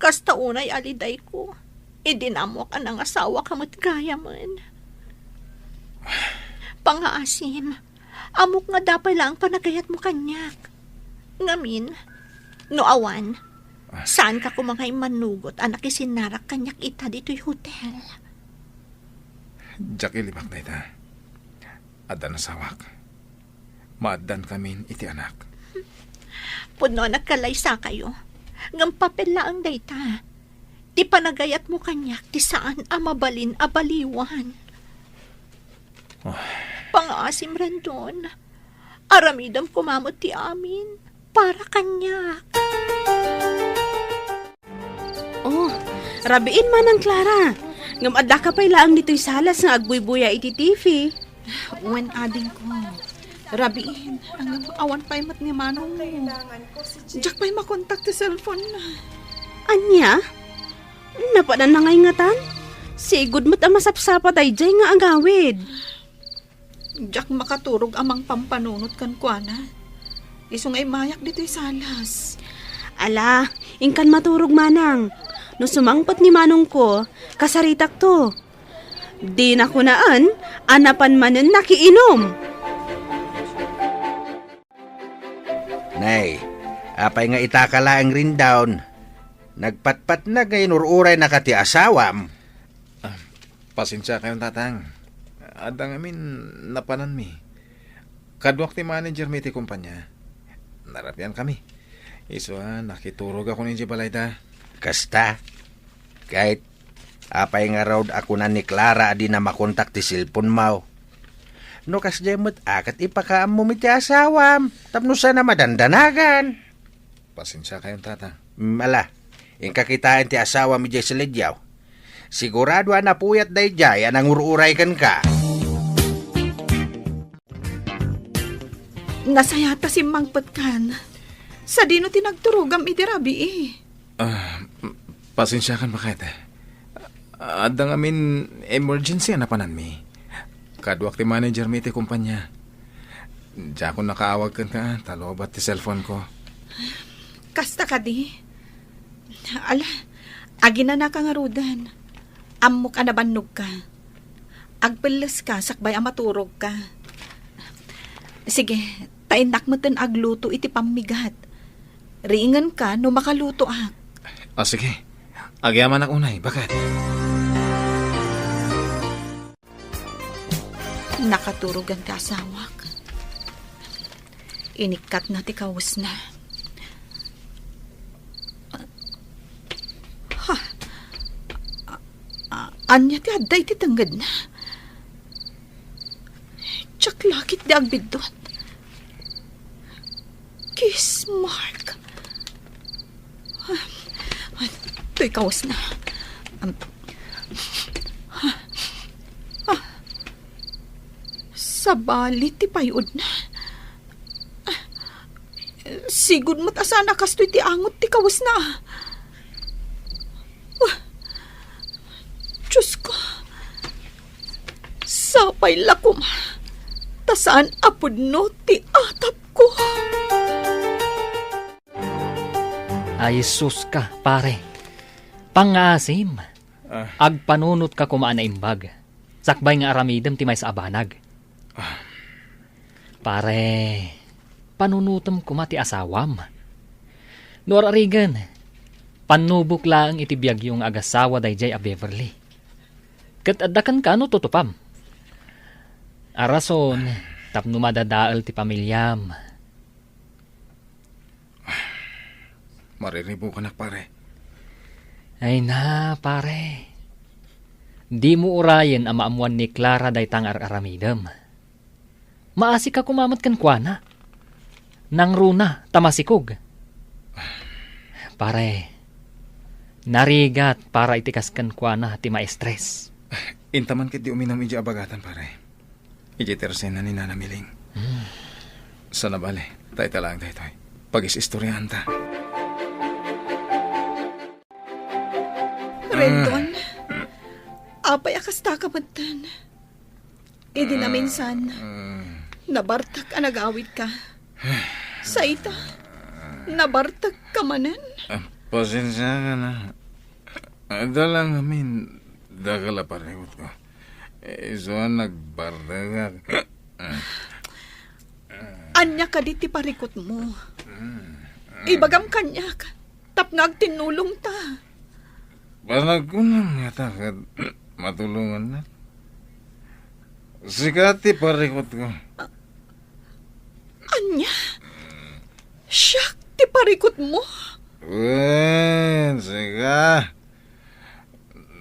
Kasta unay a lidayko, idi naammoak a nangasawaka met gayamen. Pangaasim, ammok nga adda pay laeng panagayatmo kaniak. Ngamin, no awan, saanka koma nga immannugot a nakisinnarak kaniak ita ditoy hotel. Diak ilimak dayta. Adda nasawak. Maaddankamin iti anak. Pudno a nagkalaysakayo. Ngem papel laeng dayta. Ti panagayatmo kaniak ti saan a mabalin a baliwan. Ah. Pangaasim, Rendon. Aramidem koma met ti amin para kaniak. Oh, rabiin, Manang Clara. Ngem addaka pay laeng ditoy salas nga agbuybuya iti T V. Wen, adingko. Rabiin, ngem awan pay met ni manongmo. Diak pay makontak ti cellphone na. Ania? Napanan na ngay ngatan? Sigud met a masapsapa daydiay nga agawid. Diak makaturog a mangpampanunot kenkuana. Isu nga immayak ditoy salas. Ala, inkan maturog, Manang. No sumangpet ni manongko, kasaritakto. Dina kunaen a napan manen nakiinum. Nay, apay nga itaka laeng Rendon? Nagpatpatnag nga inur-uraynaka ti asawam. Ah, pasensiakayon, Tatang. Adda ngamin napananmi. Kaduak ti managermi iti kumpanya. Narabiankami. Isu a, nakiturogakon idiay balayda. Kasta? Ket apay ngarud a kuna ni Clara a dina makontak ti cellphone-mo? No kasdiay met a, ket ipakaammom iti asawam tapno saan a madandanagan. Pasensiakayon, Tatang. Mm, ala, inka kitaen ti asawam idiay salidiaw. Sigurado a napuyat daydiay a nangur-uray kenka. Nasayaat ta simmangpetkan. Sadino ti nagturogam idi rabii? Ah, pasensiakan, baket. Adda ngamin emergency a napananmi. Kaduak ti managermi iti kumpanya. Diakon nakaawag kenka ta lobat ti cellphone-ko. Kasta kadi? Ala, aginanaka ngaruden. Ammok a nabannogka. Agpelleska sakbay a maturogka. Sige, ta innak metten agluto iti pammigat. Riingenka no makalutoak. Ah, sige. Agyamanak unay, baket. Nakaturogan ti asawak. Inikkatna ti kawesna. Ha? A-, a-, ania ti adda iti tengngedna? Diak lakit di agbiddut. Kiss mark. Toy kawesna. Um, sabali ti pay-odna. Sigud met a saan a kastoy ti angot ti kawesna. Wah! Sapay la koma, ta saan a pudno ti atapko. Ay, sus ka, pare. Pangngaasim, Ah. agpanunotka koma a naimbag, sakbay nga aramidem ti maysa a banag. Ah. Pare, panunotem koma ti asawam. No ar-arigen, pannubok laeng iti biagyo nga agasawa daydiay a Beverly. Ket adda kenka no tutupam. A rason tapno madadael ti pamiliam. Mariribukanak, pare. Ay na, pare. Dimo urayen a maammoan ni Clara dayta nga ar-aramidem. Maasika koma met kenkuana. Nangruna ta masikog. Pare, narigat para iti kas kenkuana ti maestres. Inta man ketdi uminum idiay abagatan, pare. Idiay tersena ni Nana Miling. Hmm. Sana bale, ta ita laeng daytoy. Pagis-istoriaanta. Rendon, apay a kastaka metten? Idi naminsan, nabartek a nagawidka. Sa ita, nabartekka manen. Ah, pasensiakan a. Adda la ngamin dakkel a parikutko. Isu a nagbartekak. Ania kadi ti parikutmo? Ibagam kaniak, tapno agtinnulongta. Panagkunam ngata ket matulongannak. Sika ti parikutko. Ania? Siak ti parikutmo? Wen, sika.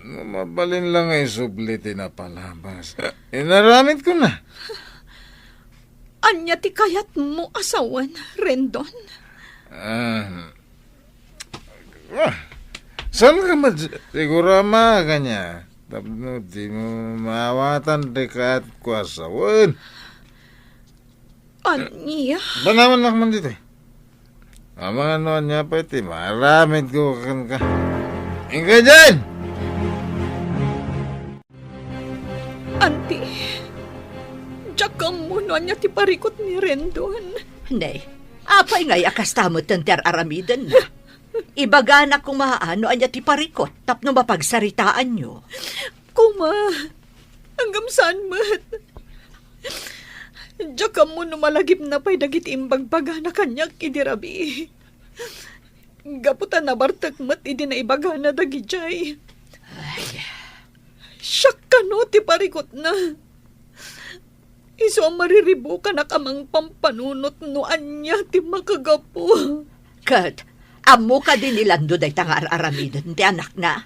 No mabalin la nga isubli ti napalabas, inaramidkona. Ania ti kayatmo a sawen, Rendon? Ah, ah, saanka met siguro a maakania tapno dimo maawatan ti kayatko a sawen? Ania? Panawannak man ditoy. Amangan no ania pay ti maaramidko kenka. Inka diay! Anti, diak ammo no ania ti parikut ni Rendon. Ne, apay ngay a kasta metten ti ar-aramidenna? Ibagana koma no ania ti parikut tapno mapagsaritaanyo. Koma, ngem saan met. Diak ammo no malagipna pay dagiti imbagbagana kaniak idi rabii. Gapu ta nabartek met idi naibagana dagidiay. Ay. Siak kano ti parikutna. Isu a mariribukanak a mangpampanunot no ania ti makagapu. Ket, ammo kadi ni Lando dayta nga ar-aramiden ti anakna?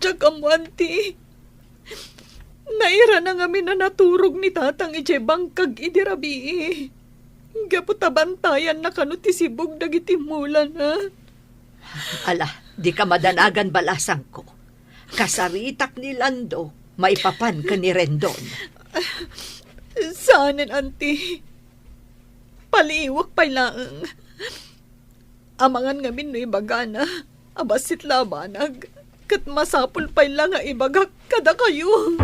Diak ammo, anti. Nairana ngamin a naturog ni tatang idiay bangkag idi rabii. Gapu ta bantayanna kano ti sibug dagiti mulana. Ala, dika madanagan, balasangko. Kasaritak ni Lando maipapan ken ni Rendon. Saanen, anti. Paliiwek pay laeng. Amangan ngamin no ibagana a bassit la a banag, ket masapul pay la nga ibagak kadakayo.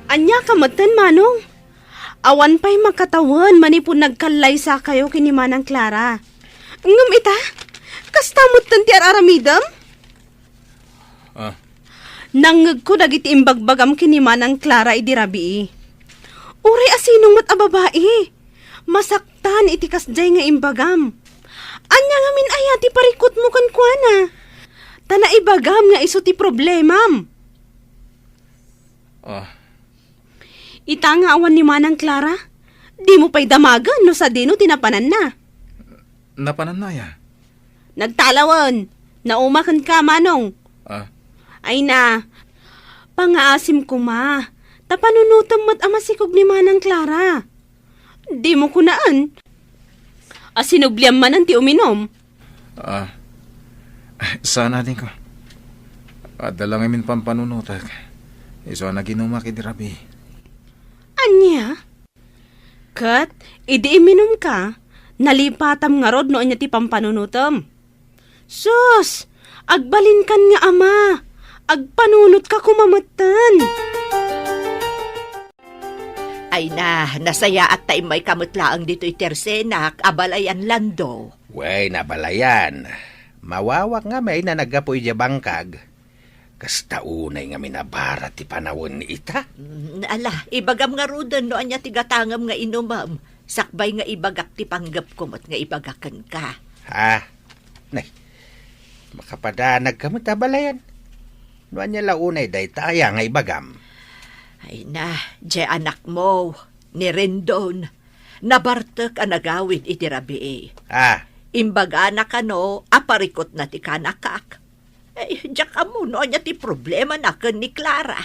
Ania ka metten, Manong? Awan pay makatawen manipud nagkallaysakayo ken ni Manang Clara. Ngem ita, kasta metten ti ar-aramidem? Ah. Nangngegko dagiti imbagbagam ken ni Manang Clara idi rabii. Uray a sinong met a babai, masaktan iti kasdiay nga imbagam. Ania ngamin aya ti parikutmo kenkuana? Ta naibagam nga isu ti problemam. Ah. Ita nga awan ni Manang Clara, dimo pay damagen no sadino ti napananna. Napananna aya? Nagtalawen. Nauma kenka, Manong. Ah. Ay na, pangaasim koma, ta panunotem met a masikog ni Manang Clara. Dimo kunaan a sinubliam manen ti uminum. Ah, saan, adingko. Adda la ngamin pampanunotek. Isu a naginumak idi rabii. Ania? Ket idi iminumka, nalipatam ngarud no ania ti pampanunotem. Sus! Agbalinkan nga ama! Agpanunotka koma metten. Ay na, nasayaat ta immayka met laeng ditoy tersenak, abalayan Lando. Wen, abalayan. Mawawak ngamin a naggapu idiay bangkag. Kasta unay ngamin a bara ti panawen ita. Mm, ala, ibagam ngaruden no ania ti gatangem nga inumem. Sakbay nga ibagak ti panggepko met nga ibaga kenka. Ha? Nay, makapadanagka met, abalayan. No ania la unay dayta aya nga ibagam? Ay na, diay anakmo, ni Rendon. Nabartek a nagawid iti rabii. Ah. Imbagana kano a parikutna ti kanakak. Ay, diak ammo no ania ti problemana ken ni Clara.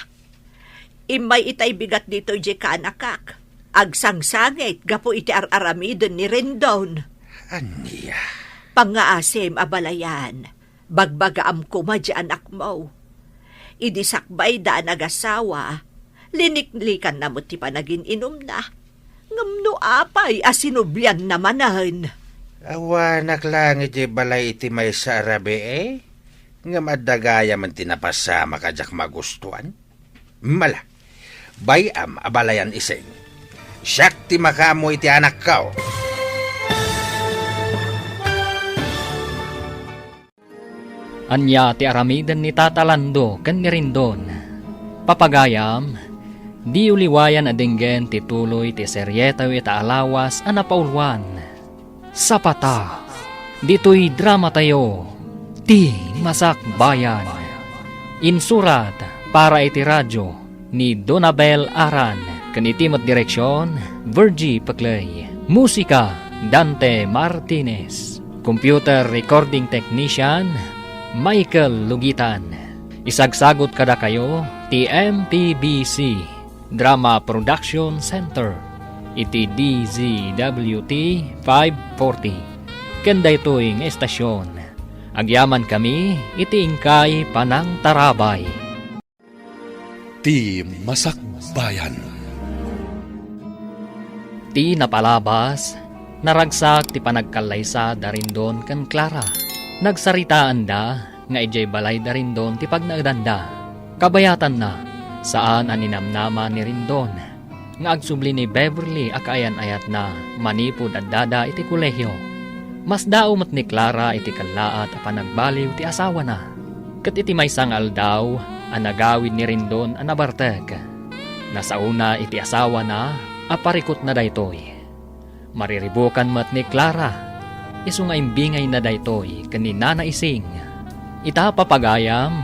Immay itay bigat ditoy diay kanakak. Agsangsangit gapu iti ar-aramiden ni Rendon. Ania? Pangngaasim, abalayan. Bagbagaam koma diay anakmo. Idi sakbayda a nagasawa, liniklikanna met ti panagin-inumna. Ngem no apay a sinublianna manen? Awanak laeng idiay balay iti maysa a rabii, ngem adda gayamen ti napasamak a diak magustuan. Mala, bay-am, abalayan Ising. Siak ti makaammo iti anakko. Ania ti aramiden ni Tata Lando ken ni Rendon? Papagayam, diyo liwayan a denggen ti tuloy ti serietayo ita a lawas a napauluan. Sapata, ditoy dramatayo, Ti Masakbayan. Insurat para iti radio ni Donabel Aran ken iti met direksion, Virgie Peclay. Musika, Dante Martinez. Computer recording technician, Michael Lugitan. Isagsagut kadakayo ti M P B C Drama Production Center iti D Z W T five forty. Ken daytoy nga estasion, agyamankami iti inkay panangtarabay. Ti Masakbayan. Ti napalabas, naragsak ti panagkallaysa da Rendon ken Clara. Nagsaritaanda nga idiay balay da Rendon ti pagnaedanda. Kabayatanna, saan a ninamnama ni Rendon nga agsubli ni Beverly a kaayan-ayatna manipud addada iti kolehio. Masdaaw met ni Clara iti kellaat a panagbaliw ti asawana. Ket iti maysa nga aldaw a nagawid ni Rendon a nabartek, nasaona iti asawana a parikutna daytoy. Mariribukan met ni Clara, isu nga imbingayna daytoy ken ni Nana Ising. Ita, papagayam,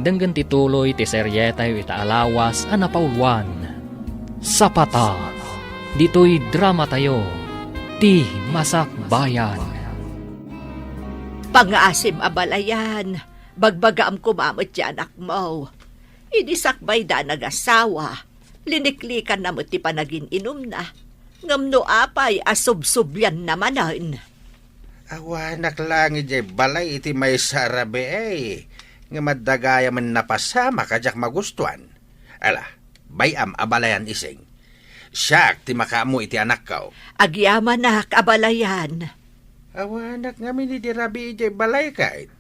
denggen ti tuloy ti serietayo ita a lawas a napauluan. Sapata, ditoy dramatayo, Ti Masakbayan. Pangngaasim, abalayan, bagbagaam koma met ti anakmo. Idi sakbayda a nagasawa, liniklikanna met ti panagin-inumna. Ngem no apay a subsublianna manen? Awanak laeng idiay balay iti maysa a rabii, ngem adda gayamen napasamak a diak magustuan. Ala, bay-am, abalayan Ising. Siak ti makaammo iti anakko. Agyamanak, abalayan. Awanak ngamin idi rabii idiay balay ket.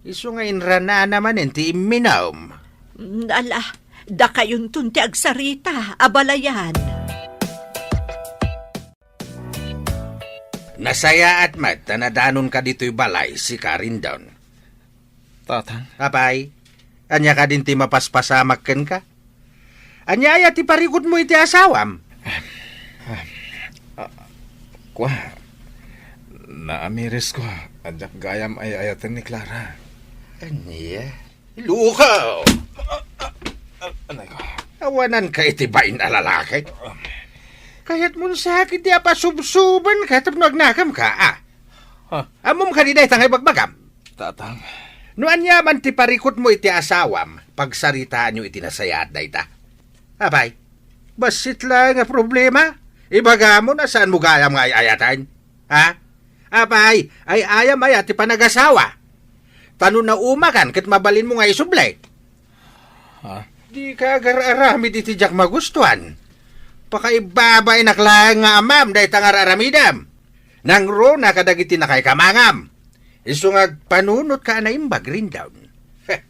Isu nga inranana manen ti imminum. Mm, ala, dakayonton ti agsarita, abalayan. Nasayaat met ta nadanonka ditoy balay, sika, Rendon. Tatang. Apay, ania kadin ti mapaspasamak kenka? Ania aya ti parikutmo iti asawam? Ah, ah, kua, naamirisko a diak gayam ay-ayaten ni Clara. Ania? Luka! Anay ko. Awananka iti bain a lalaki? Kayatmon sakit ti apasubsubanka tapno agnakamka, a? Ha? Ammom kadi dayta nga ibagbagam? Tatang. No aniaman ti parikutmo iti asawam, pagsaritaanyo iti nasayaat dayta. Apay, bassit laeng a problema. Ibagamon a saanmo gayam nga ay-ayaten. Ha? Apay, ay-ayam aya ti panagasawa? Ta no naumakan ket mabalinmo nga isubli. Ha? Dika agar-aramid iti diak magustuan. Pakaibabainak laeng nga amam dayta nga ar-aramidem. Nangruna kadagiti nakaikamangam. Isu nga agpanunotka a naimbag, Rendon. Heh,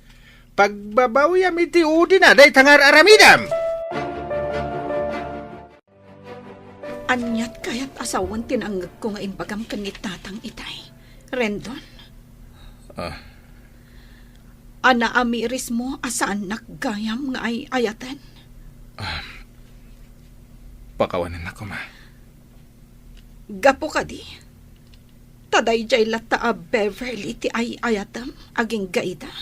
Pagbabawiam iti udina dayta nga ar-aramidem. Aniat kayat a sawen ti nangngegko nga imbagam ken ni Tatang itay, Rendon? Ah. A naamirismo a saannak gayam nga ay-ayaten? Ah. Pakawanennak koma. Gapu kadi, ta daydiay latta a Beverly ti ay-ayatem agingga ita.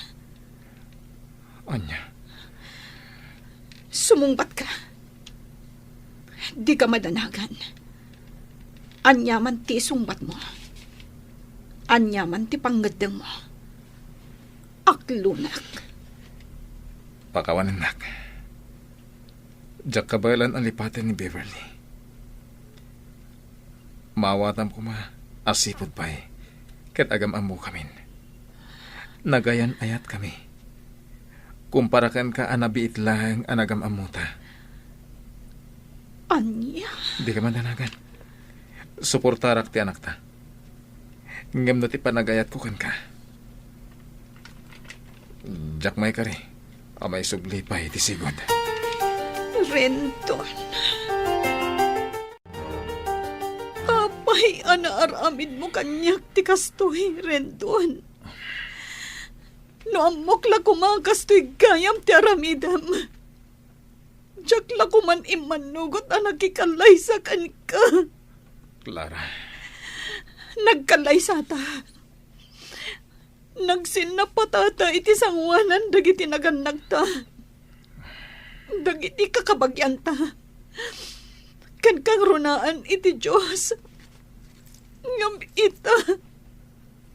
Ania? Sumungbatka. Dika madanagan. Aniaman ti isungbatmo, aniaman ti pangngeddengmo, aklonak. Pakawanennak. Diak kabaelan a lipaten ni Beverly. Maawatam koma a sipud pay ket agam-ammokamin. Nagayan-ayatkami. Kumpara kenka a nabiit laeng a nagam-ammota. Ania? Dika madanagan. Suportarak ti anakta. Ngem no ti panagayatko kenka, diak maikari a maisubli pay ti sigud. Rendon. Apay a naaramidmo kaniak ti kastoy, Rendon? No ammok la koma a kastoy gayam ti aramidem, diak la koman immannugot a nakikallaysa kenka. Clara. Nagkallaysata. Nagsinnapatata iti sangoanan dagiti nagannakta, dagiti kakabagianta, ken kangrunaan iti Dios. Ngem ita,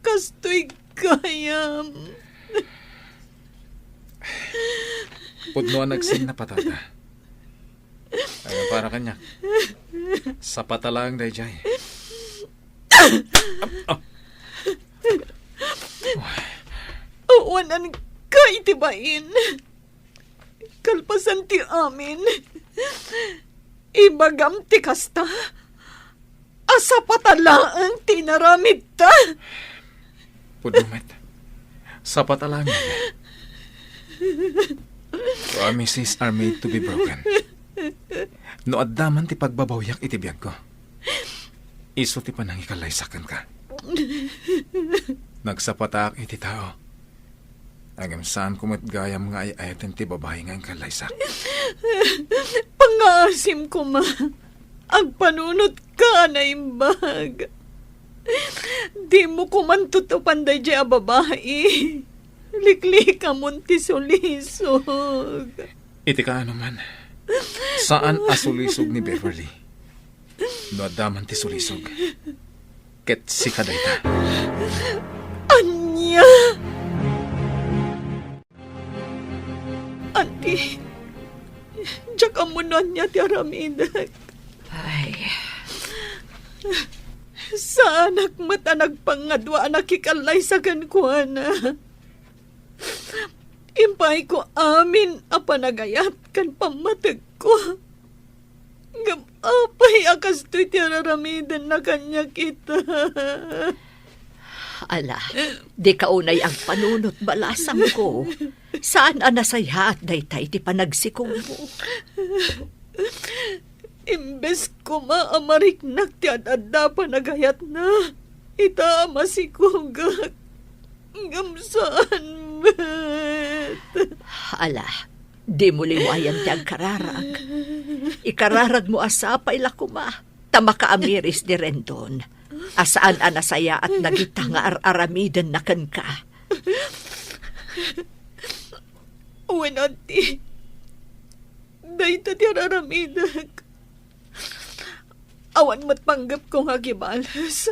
kastoy gayam. Pudno a nagsinnapatata. Ay, para kaniak. Sapata laeng daydiay. Ah. Awanan ka iti bain. Kalpasan ti amin, ibagam ti kasta a sapata laeng ti inaramidta. Pudno met. Sapata laeng. Promises are made to be broken. No adda man ti pagbabawiak iti biagko, isu ti panangikallaysak kenka. Nagsapatak iti tao. Ngem saanko met gayam nga ay-ayaten ti babai nga inkallaysak. Pangngaasim koma. Agpanunotka a naimbag. Dimo koman tutupan daydiay a babai. Liklikamon ti sulisog. Iti kaano man, saan a sulisog ni Beverly. No adda man ti sulisog, ket sika dayta. Ania? Anti, diak ammo no ania ti aramidek. Ay. Saanak met a nagpangadua a nakikallaysa kenkuana. Impaayko amin a panagayat ken pammategko. Ngem apay a kastoy ti araramidenna kaniak ita? Ala, dika unay agpanunot, balasangko. Saan a nasayaat dayta iti panagsikogmo. Imbes koma a mariknak ti ad-adda a panagayatna, ita a masikogak. Ngem saan met. Ala, dimo liwayan ti agkararag. Ikararagmo a sapay la koma ta makaamiris ni Rendon a saan a nasayaat dagita nga ar-aramidenna kenka. Wen, anti, dayta ti ar-aramidek. Awan met panggepko nga agibales.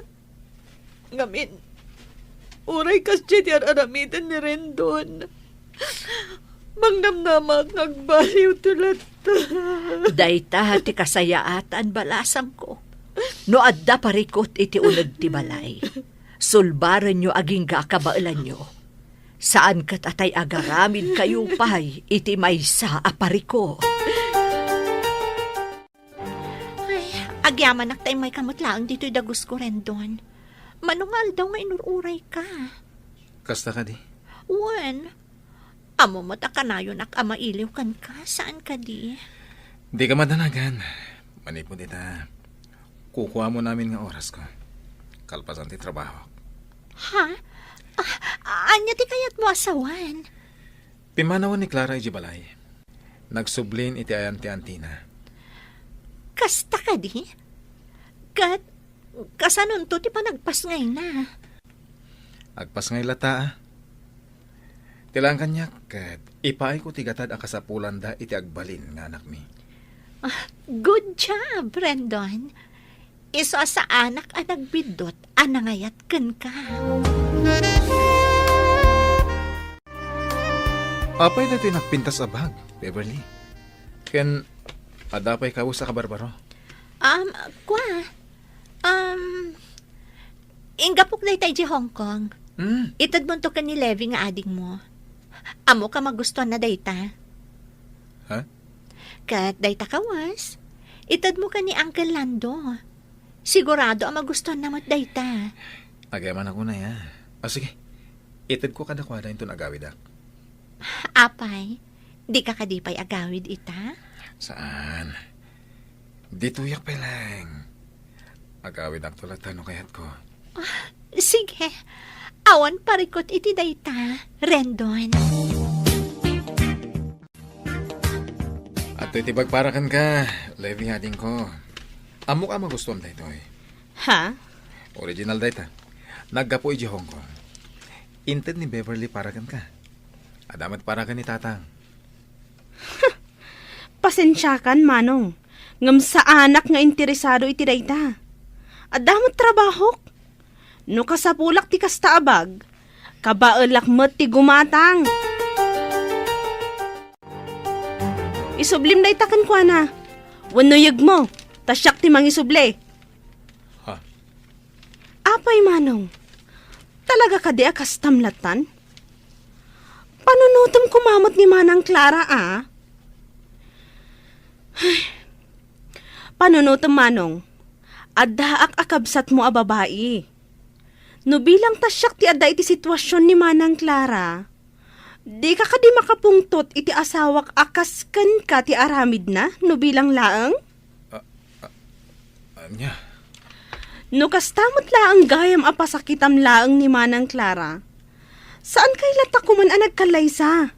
Ngamin, uray kasdiay ti ar-aramiden ni Rendon, mangnamnamak nga agbaliwto latta. Dayta ti kasayaatan, balasangko. No adda parikut iti uneg ti balay, sulbarenyo agingga a kabaelanyo. Saan ket a tay agaramidkayo pay iti maysa a parikut. Ay, agyamanak ta immayka met laeng ditoy dagusko, Rendon. Mano nga aldaw nga inur-urayka? Kasta kadi? Wen, Ammom met a kanayonak a mailiw kenka, saan kadi? Dika madanagan. Manipud ita, kukuamon amin nga orasko. Kalpasan ti trabaho. Ha? Ah, ania ti kayatmo a sawen? Pimmanawen ni Clara idiay balay. Nagsublin iti ayan ti antina. Kasta kadi? Ket kasanonto ti panagpasngayna? Agpasngay latta, a. Ti laeng kaniak ket ipaayko ti gatad a kasapulanda iti agbalin nga anakmi. Ah, good job, Rendon. Isu a saanak a nagbiddut a nangayat kenka. Apay daytoy nagpintas a bag, Beverly? Ken adda pay kawes a kabarbaro? Um, kua. Um, inggapok dayta idiay Hong Kong. Hmm. Itedmonto ken ni Levi nga adingmo. Ammok a magustuanna dayta. Ha? Ket dayta kawes, itedmo ken ni Uncle Lando. Sigurado a magustuanna met dayta. Agyamanak unay, a. O, sige. Itedko kadakuada inton agawidak. Apay, dika kadi pay agawid ita? Saan. Ditoyak pay laeng. Agawidakto latta no kayatko. Ah, sige. Awan parikut iti dayta, Rendon. Adtoy ti bag para kenka, Levi, adingko. Ammok a magustuam daytoy. Ha? Original dayta. Naggapu idiay Hong Kong. Inted ni Beverly para kenka. Adda met para ken ni Tatang. Pasensiakan, Manong, ngem saanak nga interesado iti dayta. Adda met trabahok. No kasapulak ti kasta a bag, kabaelak met ti gumatang. Isublim dayta kenkuana. Wenno yegmo, ta siak ti mangisubli. Ha? Apay, Manong? Talaga kadi a kastam lattan? Panunotem koma met ni Manang Clara, a. Panunotem, Manong. Addaak a kabsatmo a babai. No bilang ta siak ti adda iti sitwasion ni Manang Clara, dika kadi makapungtot iti asawak a kas kenka ti aramidna no bilang laeng? A-, a-, ania? No kasta met laeng gayam a pasakitam laeng ni Manang Clara, saan kay latta koman a nagkallaysa?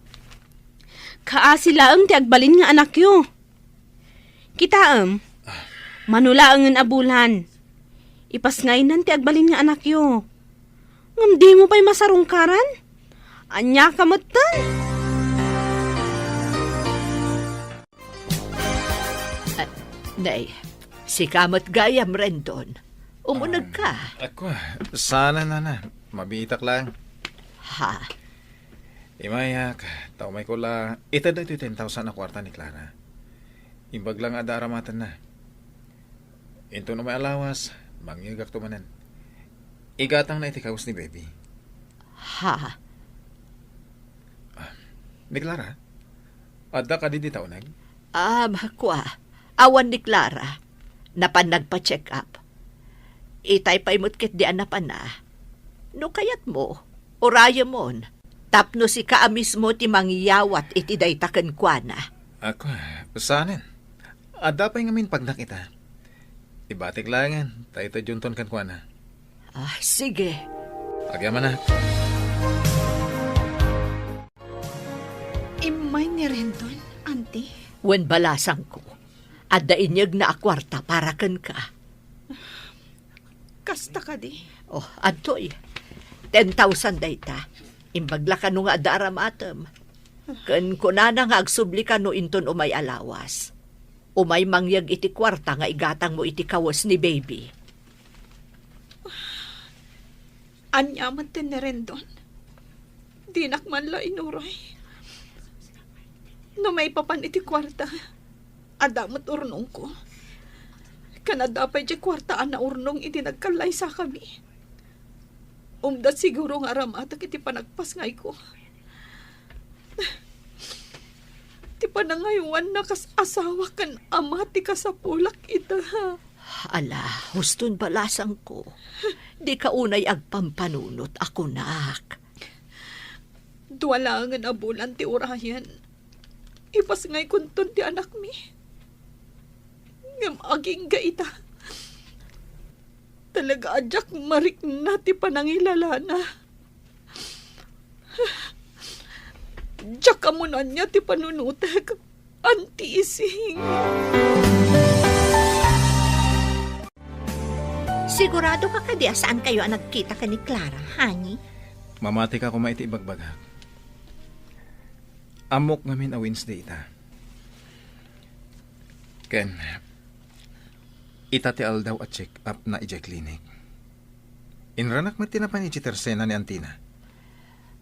Kaasi laeng ti agbalin nga anakyo. Kitaem, mano laengen a bulan, ipasngaynan ti agbalin nga anakyo. Ngem dimo pay masarungkaran? Ania ka metten? Ah, nay, sika met gayam, Rendon. Umuneg ka. Ah, ako, saan, nana. Mabiitak lang. Ha? Imayak, ta umayko la, ited daytoy ten thousand a kuarta ni Clara. Imbag la nga adda aramatenna. Inton umay a lawas, mangyegakto manen. Igatangna iti kawes ni Baby. Ha? Ah, ni Clara? Adda kadi dita uneg? Ah, kua. Awan ni Clara. Napan nagpa-check up. Itay pay met ketdi a napanna. No kayatmo, urayemon. Tapno sika a mismo ti mangyawat iti dayta kenkuana. Ako, saanen? Adda pay ngamin pagnak ita. Ibatik laengen, ta itedyo inton kenkuana. Ah, sige. Agyamanak. Immay ni Rendon, Auntie. Wen, balasangko. Adda inyegna a kuarta para kenka. Kasta kadi? Oh, adtoy. Ten thousand dayta. Imbag la kano nga adda aramatem. Ken kunana nga agsubli kano inton umay a lawas. Umay mangyeg iti kuarta nga igatangmo iti kawes ni Baby. Ania met ti ni Rendon? Dinak man la inuray. No maipapan iti kuarta, adda met urnongko. Ken adda pay diay kuarta a naurnong idi nagkallaysakami. Umda siguro nga aramatek iti panagpasngayko. Ti panangaywanna kas asawa ken ama ti kasapulak ita. Ala, huston balasangko. Dika unay agpampanunot a kunak. Dua laengen a bulan ti urayen, ipasngaykonton ti anakmi. Ngem agingga ita, talaga a diak marikna ti panangilalana. Diak ammo no ania ti panunotek, Auntie Ising. Sigurado ka kadi a saan kayo a nagkita ken ni Clara, honey? Mamati ka koma iti ibagbagak. Ammok ngamin a Wednesday ita. Ken, ita ti aldaw a check-up na idiay clinic. Inranak met ti napan idiay tersena ni Antina.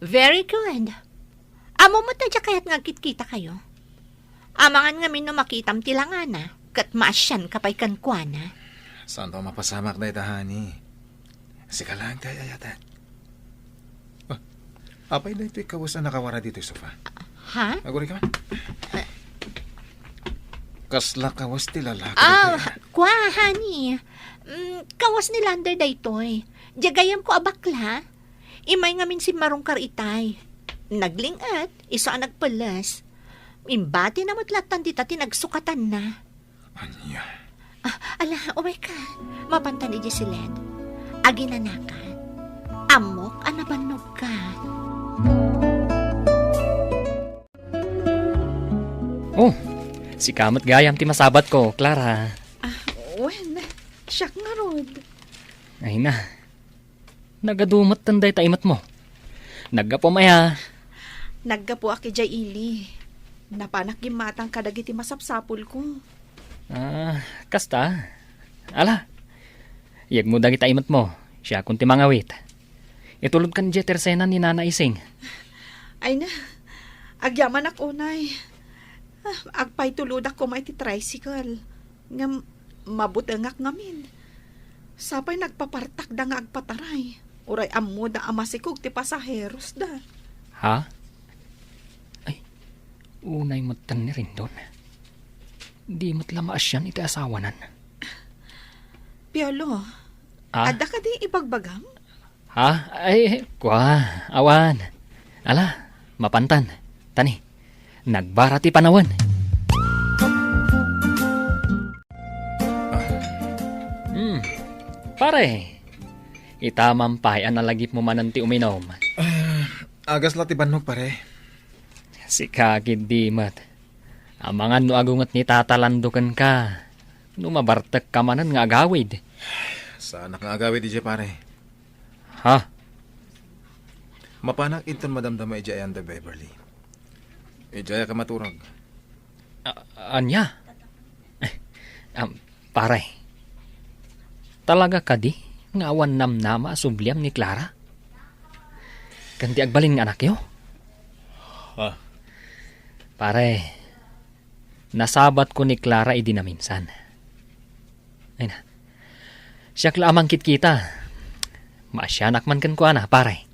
Very good. Ammom met a diak kayat nga agkitkita kayo. Amangan ngamin no makitam ti langana, ket maasian ka pay kenkuana. Saanto a mapasamak dayta, honey. Sika laeng ti ay-ayatek. Ah, apay daytoy kawes a nakawara ditoy sofa? Ha? Aguray ka man. Kasla kawes ti lalaki Ah, daytoy, ah. Kua, honey. Mm, kawes ni Lander daytoy. Diay gayyemko a bakla. Immay ngamin simmarungkar itay. Nagling-et, isu a nagpelles. Imbatina met lattan dita ti nagsukatanna. Ania? Ah, ala, umay ka. Mapantan idiay siled. Aginanakan. Ammok a nabannogka. Oh, sika met gayam ti masabatko, Clara. Ah, wen, siak ngarud. Ay na. Nagadu metten dayta imetmo. Naggapuam aya? Naggapuak idiay ili. Napanak gimmatang kadagiti masapsapulko. Ah, kasta. Ala, yegmo dagita imetmo. Siakon ti mangawit. Itulodkan idiay tersena ni Nana Ising. Ay na, agyamanak unay. Ah, agpaitulodak koma iti tricycle. Ngem mabutengak ngamin. Sapay nagpapartakda nga agpataray. Uray ammoda a masikog ti pasaherosda. Ha? Ay, unay metten ni Rendon. Di met la maasian iti asawanan. Piolo, Ah? Adda kadi ibagbagam? Ha? Ay, kua, awan. Ala, mapantan. Tani, nagbara ti panawen. Ah. Hmm. Pare, ita man pay a nalagipmo manen ti uminom. Ah, agas la ti bannog, pare. Sika ketdi met. Amangan no agunget ni Tata Lando kenka. No mabartekka manen nga agawid. Saanak nga agawid idiay, pare. Ha? Mapanak inton madamdama idiay ayan da Beverly. Idiay ka maturag. A-, ania? Am, pare. Talaga kadi nga awan namnama a subliam ni Clara? Ken ti agbalin nga anakyo? Ha? Pare, nasabatko ni Clara idi naminsan. Ay na. Siak la a mangkitkita. Maasianak man kenkuana, pare.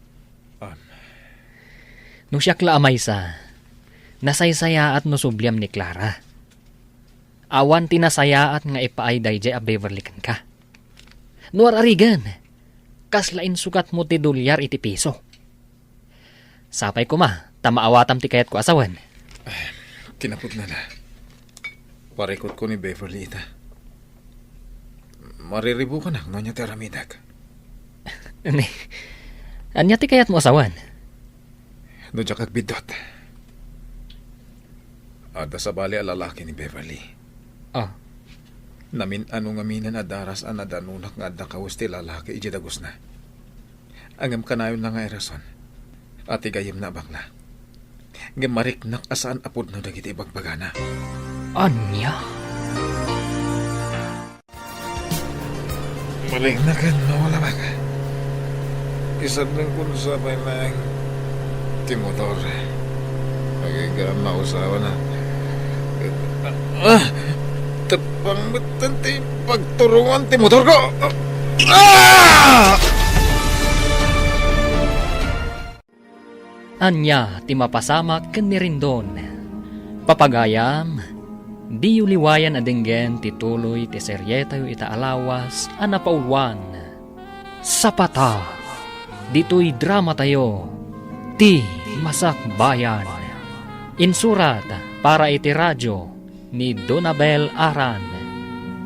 Ah. No siak la a maysa, nasaysayaat no subliam ni Clara. Awan ti nasayaat nga ipaay daydiay a Beverly kenka. No ar-arigen, kasla insukatmo ti dolyar iti piso. Sapay koma ta maawatam ti kayatko a sawen. Kinapudnana, parikutko ni Beverly ita. Mariribukanak no ania ti aramidek. Ni, ania ti kayatmo a sawen? No diak agbiddut, adda sabali a lalaki ni Beverly. Ah. Namin-ano ngaminen a daras a nadanonak nga adda kawes ti lalaki idiay dagusna. Ngem kanayonna nga irason a ti gayyemna a bakla. Ngem mariknak a saan a pudno dagiti ibagbagana. Ania? Malikna ken mawalabak. Isardengko sapay laeng ti motor. Aginggaan a usawana. Ah! Teppang metten ti pagturongan ti motorko! Ah! Ania ti mapasamak ken ni Rendon? Papagayam, diyo liwayan a denggen ti tuloy ti serietayo ita a lawas a napauluan, Sapata. Ditoy dramatayo, ti Masakbayan. Insurat para iti radyo ni Donabel Aran.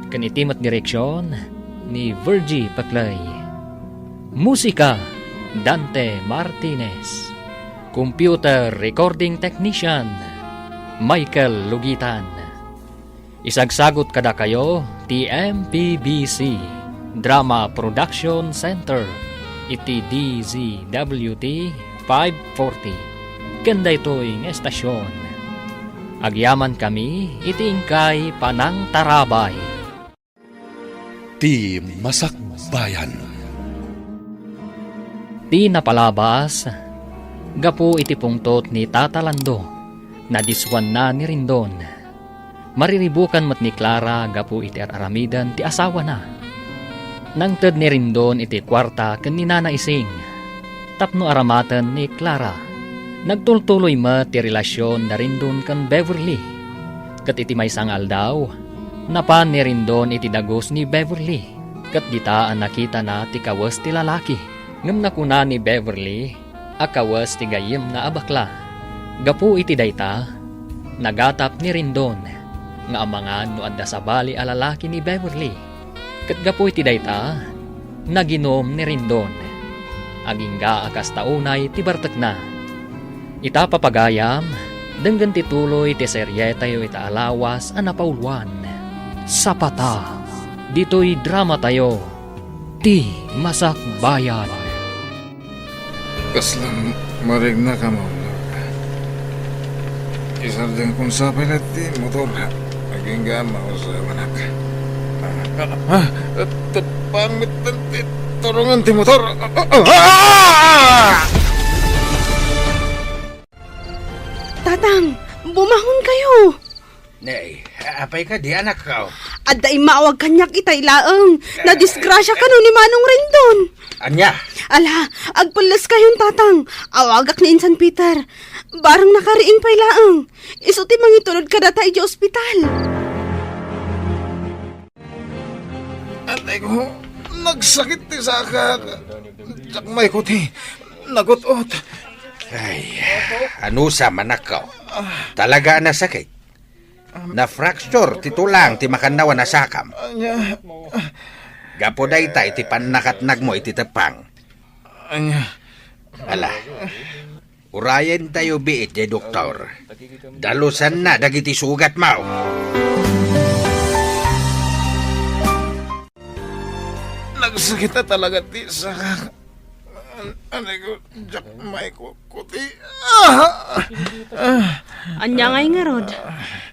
Ken iti met direksion ni Virgie Paclay. Musika, Dante Martinez. Computer recording technician, Michael Lugitan. Isagsagut kadakayo ti M P B C Drama Production Center iti D Z W T five forty. Ken daytoy nga estasion, agyamankami iti inkay panangtarabay. Ti masakbayan. Ti napalabas, gapu iti pungtot ni Tata Lando, nadiswanna ni Rendon. Mariribukan met ni Clara gapu iti ar-aramiden ti asawana. Nangted ni Rendon iti kuarta ken ni Nana Ising tapno aramaten ni Clara. Nagtultuloy met ti relasion da Rendon ken Beverly. Ket iti maysa nga aldaw, napan ni Rendon iti dagus ni Beverly. Ket dita a nakitana ti kawes ti lalaki. Ngem nakuna ni Beverly a kawes ti gayyemna a bakla. Gapu iti dayta, nagatap ni Rendon nga amangan no adda sabali a lalaki ni Beverly. Ket gapu iti dayta, naginum ni Rendon. Agingga a kasta unay ti bartekna. Ita papagayam, denggen ti tuloy ti serietayo ita a lawas a napauluan. Sapata, ditoy dramatayo, Ti Masakbayan. Kasla marignaka, Maulog. Isardengkon sa pay laeng ti motor. Agingga a mausamanak. Ah, ah, tepang met ti turongen ti motor. Ah, ah, ah! Tatang, bumahon kayo! Nay, apay kadi, anakko? Adda immawag kaniak itay laeng. Nadisgrasia kano ni Manong Rendon. Ania? Ala, agpelles kayon, Tatang. Awagak ni Insan Peter. Bareng nakariing pay laeng. Isu ti mangitulod kadata idiay ospital. Atay ko, nagsakit ti sakak. Diak maikut ti nagut-ot. Ay, anusam, anakko? Talaga a nasakit? Na-fracture ti tulang ti makannawan a sakam. Ania? Gapu dayta iti pannakatnagmo iti tepang. Ania? Ala, urayentayo biit diay doktor. Dalusanna dagiti sugatmo. Nagsakit a talaga ti sakak. An-, anay ko, diak maikut ti, ah! Ah! Ania ngay ngarud?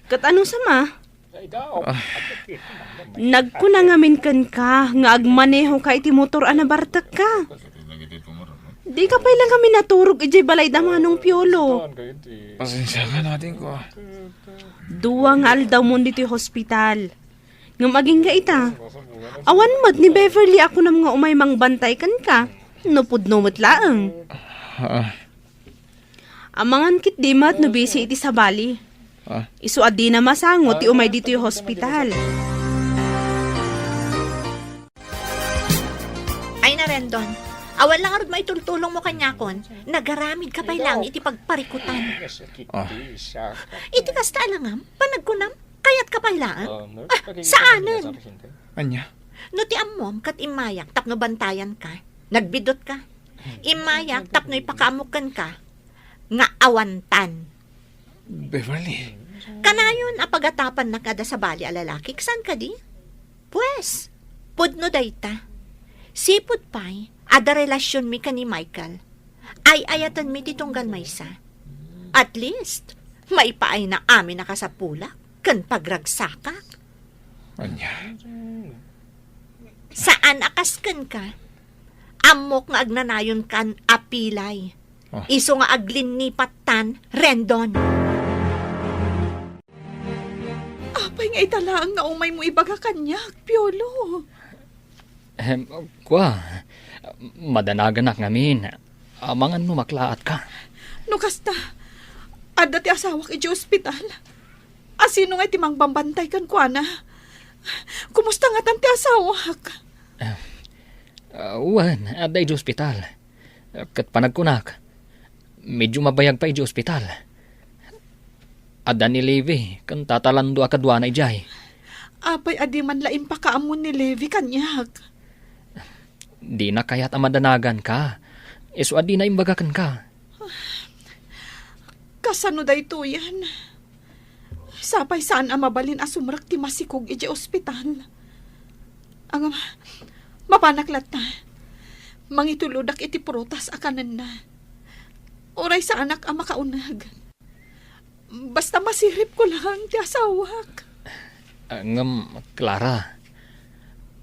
Ket anusam a? Nagkuna ngamin kenka nga agmanehoka iti motor a nabartekka. Dika pay la ngamin naturog idiay balay da Manong Piolo. Pasensiakan, adingko. Dua nga aldawmon ditoy hospital. Ngem agingga ita, awan met ni Beverly a kunam nga umay mangbantay kenka, no pudno met laeng. Ah. Amangan ketdi met no bisi iti sabali. Ah. Isu a dina masango ti umay ditoy hospital. Ay, na, Rendon, awan la ngarud maitultulongmo kaniakon, nagaramidka pay laeng iti pagparikutan. Ah. Iti kasta a langam, panagkunam, kayatka pay laeng? Ah, saanen. Ania? No ti ammom ket immayak tapno bantayanka, nagbidutka. Immayak tapno ipakaammok kenka nga awantan. Beverly. Kanayon a pagatapannak nga adda sabali a lalaki, saan kadi? Pues, pudno dayta. Sipud pay, adda relasionmi ken ni Michael. Ay-ayatenmi ti tunggal maysa. At least, maipaayna amin a kasapulak ken pagragsakak. Ania? Saan a kas kenka. Ammok nga agnanayonkan a pilay. Ah. Isu nga aglinnipat tan, Rendon. Apay nga ita laeng nga umaymo ibaga kaniak, Piolo? Em, kua, madanaganak ngamin. Amangan no maklaatka. No kasta, adda ti asawak idiay ospital. A sino ngay ti mangbambantay kenkuana? Kumusta ngatan ti asawak? Ah, ah, wen, adda idiay ospital. Ket panagkunak, Medyo mabayag pay idiay ospital. Adda ni Levi ken Tata Lando a kaduana idiay. Apay a di man la impakaammo ni Levi kaniak? Dina kayat a madanaganka. Isu a dina imbaga kenka. Kasano daytoyen? Sapay saan a mabalin a sumrek ti masikog idiay ospital. Ngem, mapanak latta. Mangitulodak iti prutas a kanenna. Uray saanak a makauneg. Basta masiripko laeng ti asawak. Ah, ngem, Clara,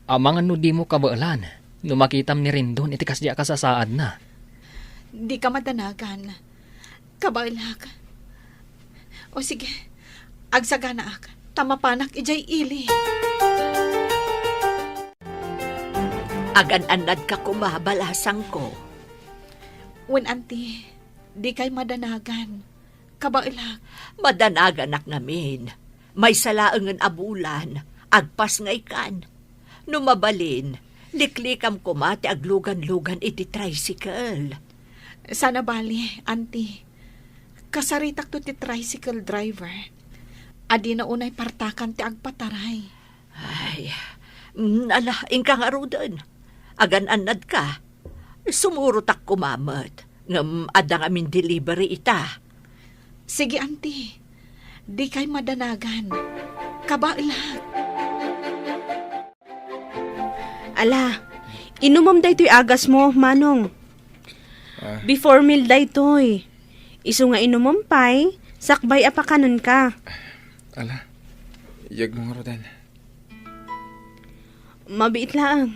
amangan no dimo kabaelan no makitam ni Rendon iti kasdi a kasasaadna. Dika madanagan. Kabaelak. O sige, agsaganaak, ta mapanak idiay ili. Agan-annadka koma, balasangko. Wen, anti, dikay madanagan. Kabaelak. Madanaganak ngamin. Maysa laengen a bulan, agpasngaykan. No mabalin, liklikam koma ti aglugan-lugan iti tricycle. Saan a bali, anti. Kasaritakto ti tricycle driver. A dina unay partakan ti agpataray. Ay, mm, ala, inka ngaruden. Agan-annadka. Sumurotak koma met. Ngem adda ngamin delivery ita. Sige, anti. Dikay madanagan. Kabaelak. Ala, inumem daytoy agasmo, Manong. Ah. Before meal daytoy. Isu nga inumem pay, sakbay a pakanenka. Ala, iyagmo ngaruden. Mabiit laeng.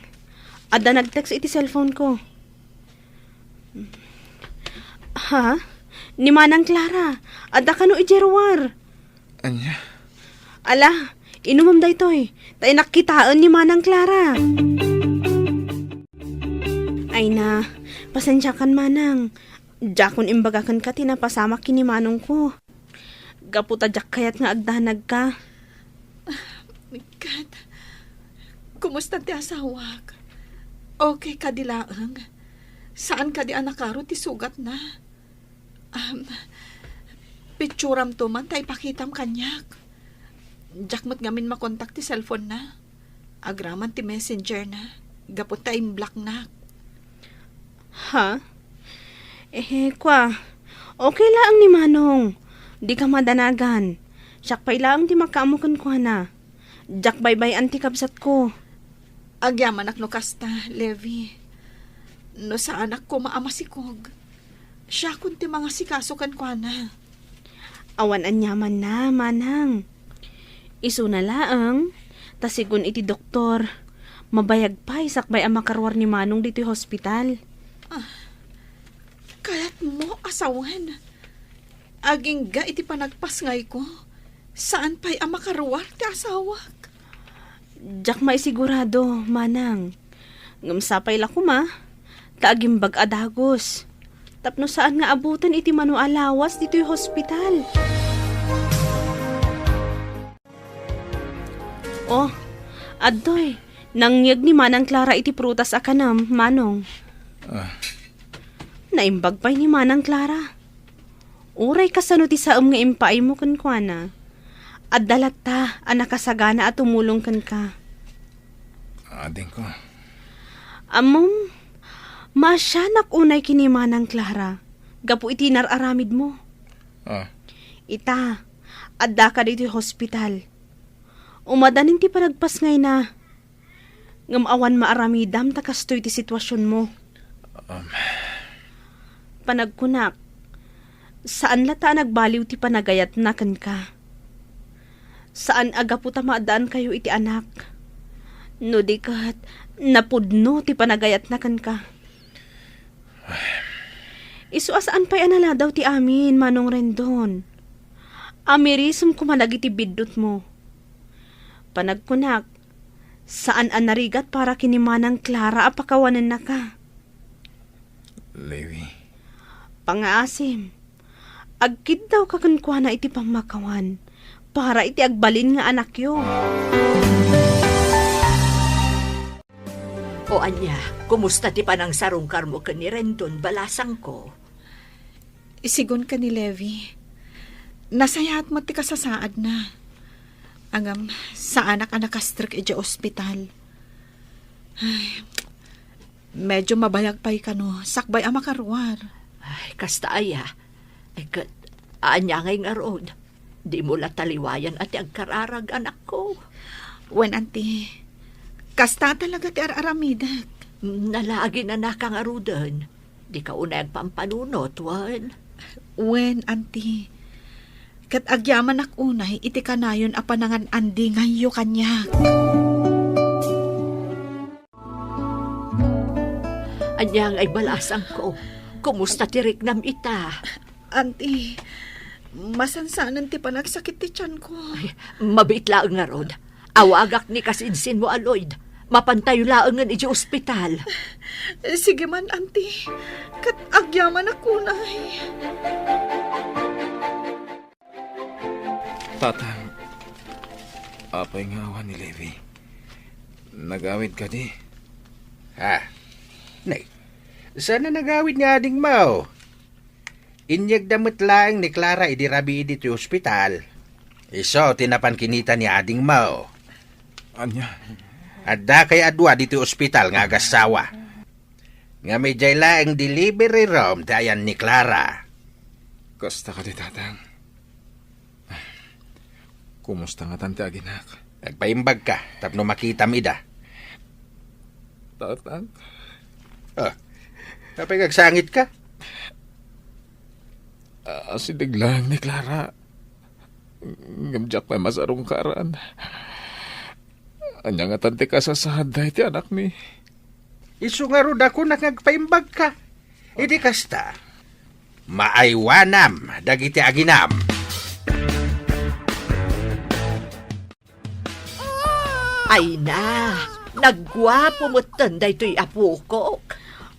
Adda nag-text iti cellphone ko. Ha? Ni Manang Clara, adda kano idiay ruar? Ania? Ala, inumem daytoy. Ta innak kitaen ni Manang Clara. Ay na, pasensiakan, Manang. Diakon imbaga kenka ti napasamak ken ni Manongko. Gapu ta diak kayat nga agdanagka. Ket, kumusta ti asawak? Okay kadi laeng? Saan kadi a nakaro ti sugatna? Um, pitsuramto man ta ipakitam kaniak. Diak met ngamin makontak ti cellphone na. Agraman ti messenger na, gapu ta imblocknak. Ha? Eh, kwa, okay laeng ni Manong. Dika madanagan. Siak pay laeng ti makaammo kenkuana. Diak baybay-an ti kabsatko. Agyamanak no kasta, Levi. No saanak koma a masikog, siakon ti mangasikaso kenkuana. Awan aniamanna, Manang. Isuna laeng, ta sigun iti doktor, mabayag pay sakbay a makaruar ni Manong ditoy hospital. Ah, kayatmo a sawen? Agingga iti panagpasngayko, saan pay a makaruar ti asawak. Diak maisigurado, Manang. Ngem sapay la koma, ta agimbag a dagus. Tapno saan nga abuten iti mano a lawas ditoy hospital. Oh, adtoy, nangyeg ni Manang Clara iti prutas a kanem, Manong. Ah. Naimbag pay ni Manang Clara. Uray kasano ti saem nga impaaymo kenkuana, adda latta a nakasagana a tumulong kenka. Adingko. Ammom, maasianak unay ken ni Manang Clara gapu iti inar-aramidmo. Ah. Ita, addaka ditoy hospital. Umadanin ti panagpasngayna. Ngem awan maaramidam ta kastoy ti situasionmo. Um. Panagkunak, saan latta a nagbaliw ti panagayatna kenka. Saan a gapu ta maaddaankayo iti anak. No di ket, napudno ti panagayatna kenka. Isu a saan pay a naladaw ti amin, Manong Rendon. Amirisem koma dagiti biddutmo. Panagkunak, saan a narigat para ken ni Manang Clara a pakawanennaka. Levi. Pangaasim, agkiddawka kenkuana iti pammakawan para iti agbalin nga anakyo. O ania, kumusta ti panangsarungkarmo ken ni Rendon, balasangko? Isigun ken ni Levi, nasayaat met ti kasasaadna. Ngem, saanak a nakastrek idiay ospital. Ay, medyo mabayag pay kano, sakbay a makaruar. Ay, kasta aya. Ay, ket, ania ngay ngarud? Dimo la taliwayan a ti agkararag, anakko. Wen, anti. Kasta talaga ti ar-aramidek. Nalaginan a ka ngaruden. Dika unay agpampanunot, wen? Wen, anti. Ket agyamanak unay iti kanayon a panangan-andingayyo kaniak. Ania ngay balasangko? Kumusta ti riknam ita? Anti, masansanen ti panagsakit ti tianko. Ay, mabiit laeng ngarud. Awagak ni kasinsinmo a Lloyd. Mapantayo laengen idiay ospital. Sige man, anti. Ket agyamanak unay. Tatang, apay nga awan ni Levi? Nagawid kadi? Ha? Nay, saan a nagawid ni adingmo? Inyegda met laeng ni Clara idi rabii ditoy ospital. Isu ti napan kinita ni adingmo. Ania? Adda kay a dua ditoy ospital nga agassawa. Ngem idiay laeng delivery room ti ayan ni Clara. Kasta kadi, Tatang? Kumusta ngatan ti aginak? Agpaimbagka tapno makitam ida. Tatang? Ah, apay nga agsangitka? Asideg laeng ni Clara. Ngem diak pay masarungkaran. Ania ngatan ti kasasaadda iti anakmi? Isu ngarud a kunak nga agpaimbagka. Idi kasta, maaywanam dagiti aginam. Ay na, nagguapo metten daytoy a pukok.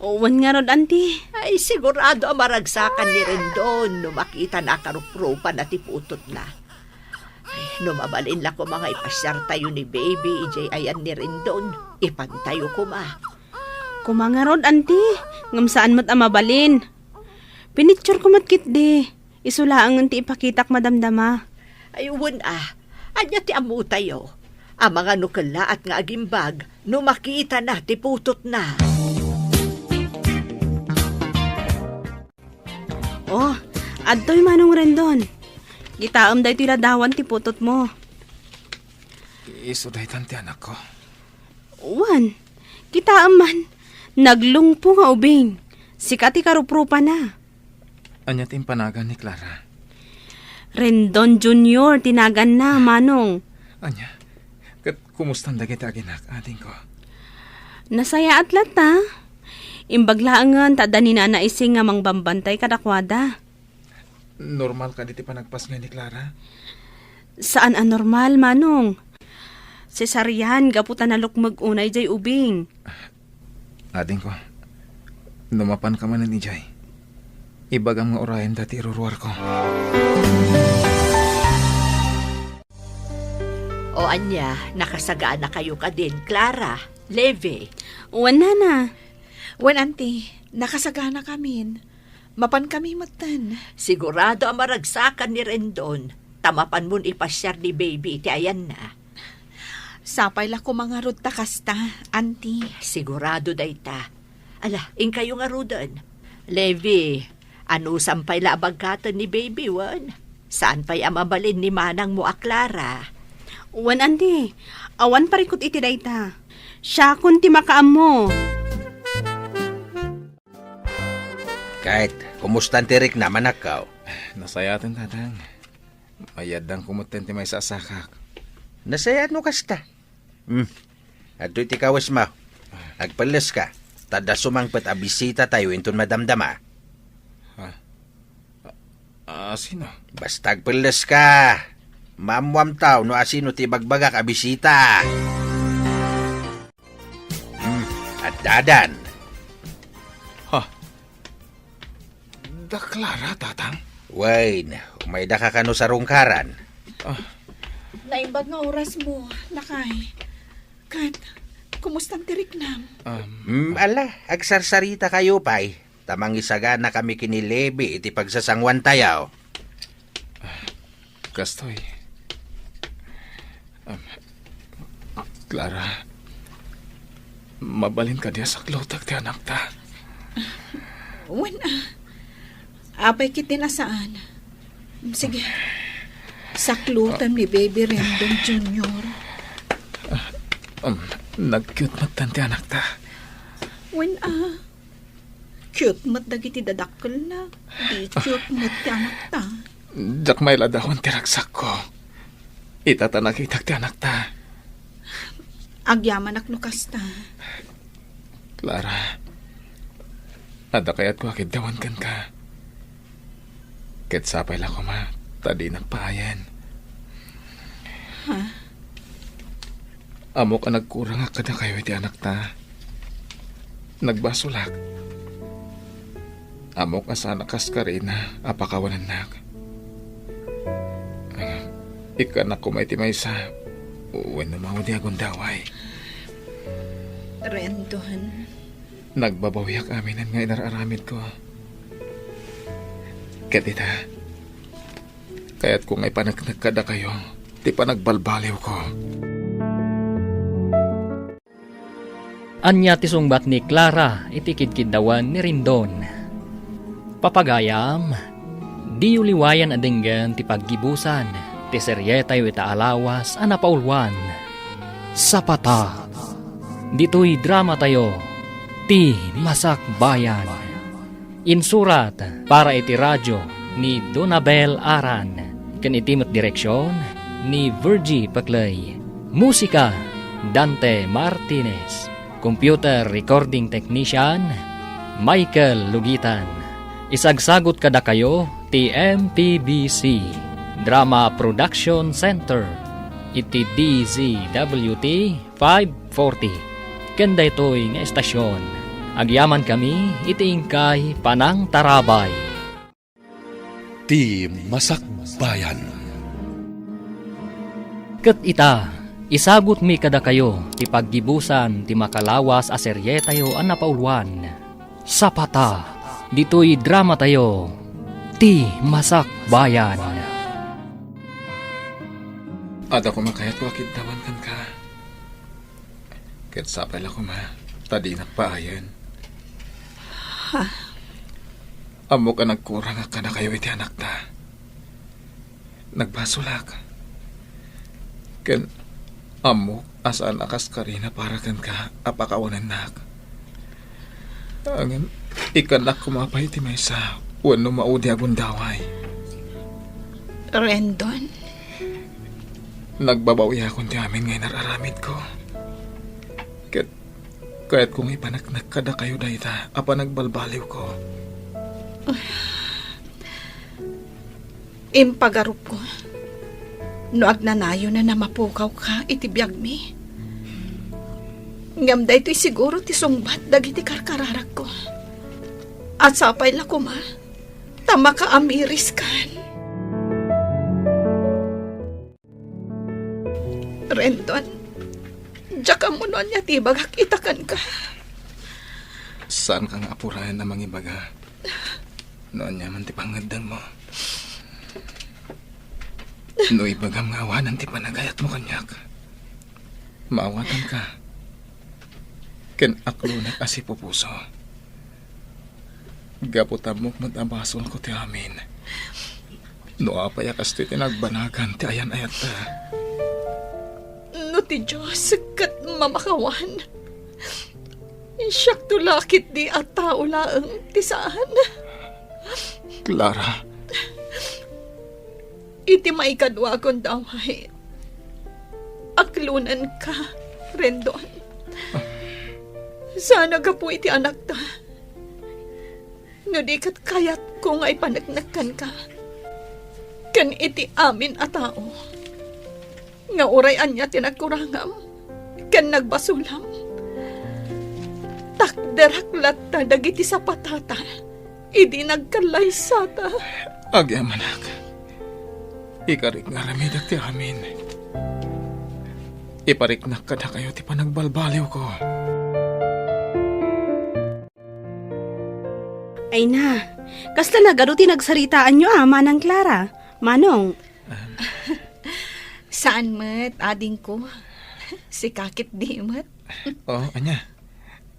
Wen ngarud, anti. Ay, sigurado a maragsakan ni Rendon no makitana a karuprupan ti putotna. Ay, no mabalin la koma nga ipasiartayo ni baby idiay ayan ni Rendon, ipantayo koma. Koma ngarud, anti, ngem saan met a mabalin. Pinictureko met ketdi. Isu laengen ti ipakitak madamdama. Ay, wen a. Ania ti ammotayo? Amangan no kellaat nga agimbag no makitana ti putotna. Oh, adtoy Manong Rendon. Kitaem daytoy ladawan ti putotmo. Isu daytan ti anakko. Wen, kitaem man, naglungpo nga ubing. Sika ti karuprupana. Ania ti impanagan ni Clara? Rendon Junior ti naganna, Manong. Ania? Ket kumustan dagiti aginak, adingko? Nasayaat latta. Imbag laengen ta adda ni Nana Ising nga mangbambantay kadakuada. Normal kadi ti panagpasngay ni Clara? Saan a normal, Manong. Cesarean gapu ta nalukmeg unay jay ubing. Adingko, no mapanka manen idiay, ibagam nga urayenda ti iruruarko. O ania, nakasaganakayo kadin, Clara, Levi? Wen, Nana. Wen, Auntie, nakasaganakamin. Mapankami metten. Sigurado a maragsakan ni Rendon, ta mapanmon ipasiar ni baby iti ayanna. Sapay la koma ngarud ta kasta, Auntie. Sigurado dayta. Ala, inkayo ngaruden. Levi, anusam pay la a bagkaten ni baby, wen? Saan pay a mabalin ni manangmo a Clara? Wen, Auntie, awan parikut iti dayta. Siakon ti makaammo. Ket, kumustan ti riknam, anakko? Nasayaten, Tatang. Mayaddanko metten ti maysa a sakak. Nasayaat no kasta. Hmm. Adtoy ti kawesmo. Agpelleska, ta adda sumangpet a bisitatayo inton madamdama. Ha? A, a, sino? Basta agpelleska. Maammoamtaw no asino ti ibagbagak a bisita. Hmm, addadan. Ha? Da Clara, Tatang? Wen, umaydaka kano sarungkaran? Ah. Naimbag nga orasmo, lakay. Ket, kumustan ti riknam? Um, Hmm, ala, agsarsarita kayo pay. ta mangisaganakami ken ni Levi iti pagsasanguantayo. Kastoy. Am, Clara, mabalin kadi a saklutek ti anakta? Wen, a. Apay ketdin a saan? Sige. Saklutem ni Baby Rendon Junior. Am, nag-cute met ti anakta. Wen, a. Cute met dagiti dadakkelna. Di cute met ti anakta. Diak mailadawan ti ragsakko. Ita ta nakitak ti anakta. Agyamanak no kasta. Clara, adda kayatko a kiddawan kenka. Ket sapay la koma ta dinak paayen. Ha? Ammok a nagkurangak kadakayo iti anakta. Nagbasolak. Ammok a saan a kaskarina a pakawanennak. Ikkannak koma iti maysa wenno maudi a gundaway. Rendon. Nagbabawiak aminen nga inar-aramidko. Ket ita, kayatko nga ipaneknek kadakayo ti panagbalbaliwko. Ania ti sungbat ni Clara iti kidkiddawan ni Rendon? Papagayam, diyo liwayan a denggen ti paggibusan ti serietayo ita a lawas a napauluan, Sapata. Ditoy dramatayo, Ti Masakbayan. Insurat para iti radio ni Donabel Aran ken iti met direksion ni Virgie Paclay. Musika, Dante Martinez. Computer recording technician, Michael Lugitan. Isagsagut kadakayo ti M P B C Drama Production Center iti D Z W T five forty. Ken daytoy nga estasion, agyamankami iti inkay panangtarabay. Ti Masakbayan. Ket ita, isagutmi kadakayo ti paggibusan ti makalawas a serietayo a napauluan, Sapata, ditoy dramatayo, Ti Masakbayan. Adda koma kayatko a kiddawan kenka. Ket sapay la koma ta dinak paayen. Ha? Ammok a nagkurangak kadakayo iti anakta. Nagbasolak. Ken ammok a saan a kaskarina para kenka a pakawanennak. Ngem ikkannak koma pay ti maysa wenno maudi a gundaway. Rendon? Nagbabawiakon ti amin nga inar-aramidko. Ket kayatko nga ipaneknek kadakayo dayta a panagbalbaliwko. Impagarupko no agnanayon a mapukawka iti biagmi. Ngem daytoy siguro ti sungbat dagiti karkararagko. A sapay la koma ta makaamiriskan. Rendon, diak ammo no ania ti ibagak ita kenka. Saanka nga apuraen a mangibaga no ania man ti pangngeddengmo. No ibagam nga awanen ti panagayatmo kaniak, maawatanka ken aklonek a sipupuso. Gapu ta ammok met a basolko ti amin. No apay a kastoy ti nagbanagan ti ayan-ayatta. No ti Dios ket mamakawan, siakto la ketdi a tao laeng ti saan. Clara. Iti maikadua a gundaway, aklonenka, Rendon. Saan a gapu iti anakta. No di ket kayatko nga ipaneknek kenka ken iti amin a tao nga uray ania ti nagkurangam ken nagbasolam, takderak latta dagiti sapatata idi nagkallaysata. Agyamanak, ikarik nga aramidek ti amin. Ipariknak kadakayo ti panagbalbaliwko. Ay na, kasla nagadu ti nagsaritaanyo a, Manang Clara? Manong? Saan met, adingko. Sika ketdi met. Oh, ania?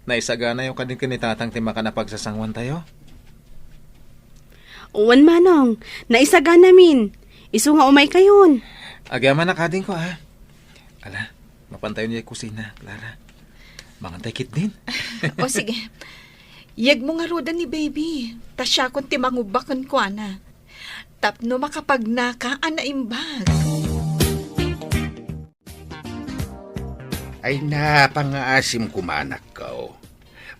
Naisaganayo kadi ken ni Tatang ti makan a pagsasanguantayo? Wen, Manong. Naisaganamin. Isu nga umaykayon. Agyamanak, adingko, ha? Ala, mapantayon idiay kusina, Clara. Mangantay ketdin. O, sige. Yegmo ngaruden ni baby. Ta siakon ti mangubbak kenkuana. Tapno makapagnaka a naimbag. Ay na, pangngaasim koma, anakko.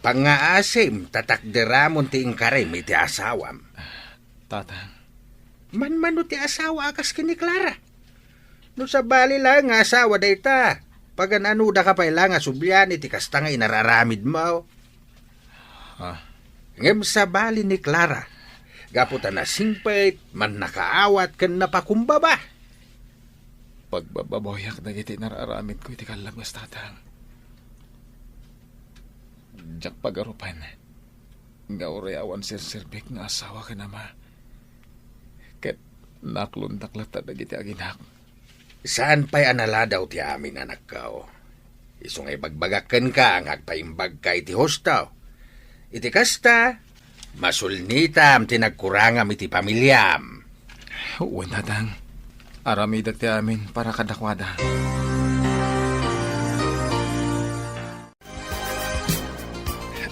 Pangngaasim, ta takderamon ti inkarim iti asawam. Tatang. Manmano ti asawa a kas ken ni Clara? No sabali laeng nga asawa dayta, pagan-anodaka pay la nga sublian iti kasta nga inar-aramidmo? Ha? Ngem sabali ni Clara, gapu ta nasingpet, mannakaawat ken napakumbaba. Pagbababawiak dagiti inar-aramidko iti kallabas, Tatang. Diak pagarupan nga uray awan serserbik nga asawa ken ama. Ket naklondak latta dagiti aginak. Saan pay a naladaw ti amin, anakko. Isu nga ibagbagak kenka nga agpaimbagka iti husto. Iti kasta, masulnitam ti nagkurangam iti pamiliam. Wen, Tatang. Aramidak ti amin para kadakuada.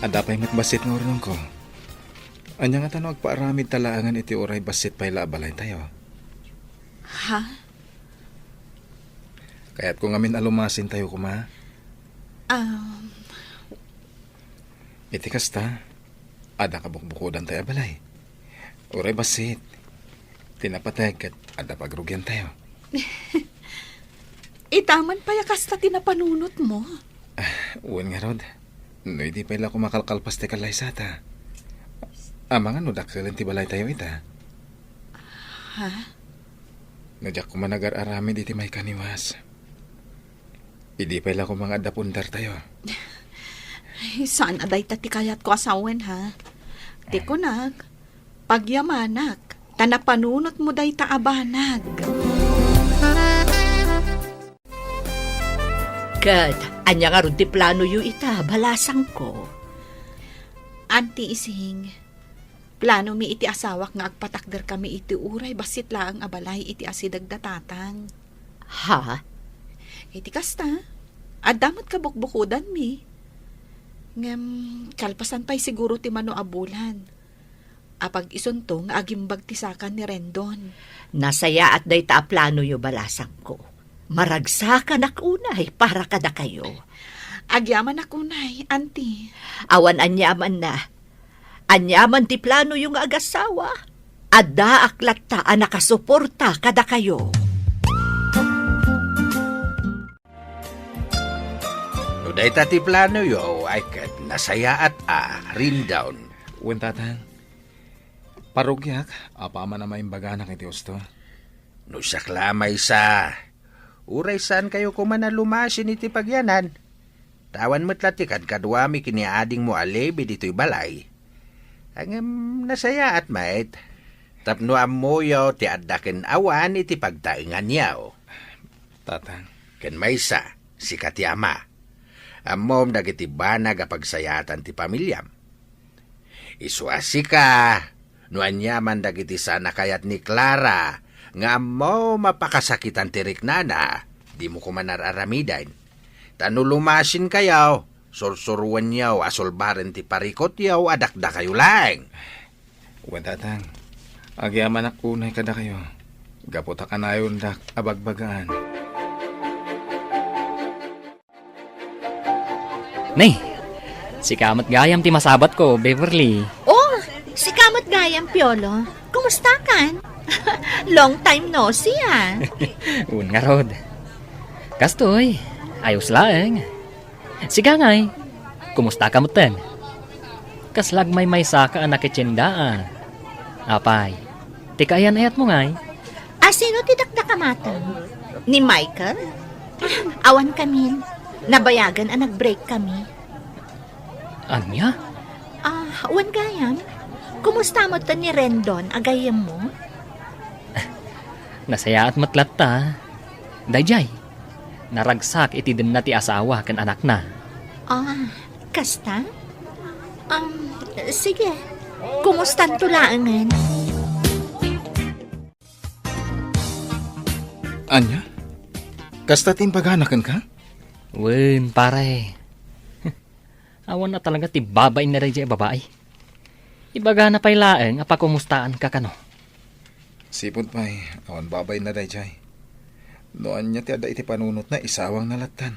Adda pay met bassit nga urnongko. Ania ngata no agpaaramidta laengen iti uray bassit pay la a balaytayo? Ha? Kayatko ngamin a lumasintayo koma. Um. Iti kasta, adda kabukbukodantay a balay. Uray bassit, ti napateg ket adda pagrugiantayo. Ita man pay a kasta ti napanunotmo? Ah, wen ngarud. No idi pay la koma kalkalpas ti kallaysata. Amangan no dakkelen ti balaytayo ita. Ha? No diak koma nagar-aramid iti maikaniwas. Idi pay la koma nga adda pundartayo. Ay, saan a dayta ti kayatko a sawen, ha? Ti kunak, pagyamanak, ta napanunotmo dayta a banag. Ket, ania ngarud ti planoyo ita, balasangko? Anti Ising, planomi iti asawak nga agpatakderkami iti uray bassit laeng a balay iti asideg da Tatang. Ha? Iti kasta, adda met kabukbukodanmi. Ngem, kalpasan pay siguro ti mano a bulan. Apag isunto nga agimbag ti saka ni Rendon. Nasayaat dayta a planoyo, balasangko. Maragsakanak unay para kadakayo. Agyamanak unay, Anti. Awan aniamanna. Aniaman ti planoyo nga agasawa, addaak latta a nakasuporta kadakayo. No dayta ti planoyo, ay ket nasayaat a, Rendon. Wen, Tatang. Parugiak, apaman a maimbaganak iti husto. No siak la a maysa, uray saankayo koma a lumasin iti pagyanan. Ta awan met la ti kadkaduami ken ni adingmo a Levi ditoy balay. Ngem nasayaat met, tapno ammoyo ti adda ken awan iti pagtaenganyo. Tatang. Ken maysa, sika ti ama. Ammom dagiti banag a pagsayaatan ti pamiliam. Isu a sika, no aniaman dagiti saan a kayat ni Clara nga ammom a pakasakitan ti riknana, dimo koma ar-aramiden. Ta no lumasinkayo, sursuroenyo a sulbaren ti parikutyo a dakdakayo laeng. Wen, Tatang, agyamanak unay kadakayo, gapu ta kanayondak a bagbagaan. Nay, sika met gayam ti masabatko, Beverly. Oh, sika met gayam, Piolo. Kumustakan? Long time no see, ah. Wen ngarud. Kastoy, ayos laeng. Sika ngay, kumusta ka metten? Kasla agmaymaysa ka a nakitienda, a. Apay, ti kaayan-ayatmo ngay? A sino ti dakdakamaten? Ni Michael? Awan kamin. Nabayagan a nag-break kami. Ania? Ah, wen gayam. Kumusta met ni Rendon a gayyemmo? Nasayaat met latta. Daydiay, naragsak iti denna ti asawa ken anakna. Ah, kasta? Um, sige. Kumustanto laengen? Ania? Kasta ti imbagana kenka? Wen, pare. Awan a talaga ti babain na daydiay a babai. Ibagana pay laeng a pakumustaanka kano. Sipud pay, awan babain na daydiay. No ania ti adda iti panunotna, isawangna lattan.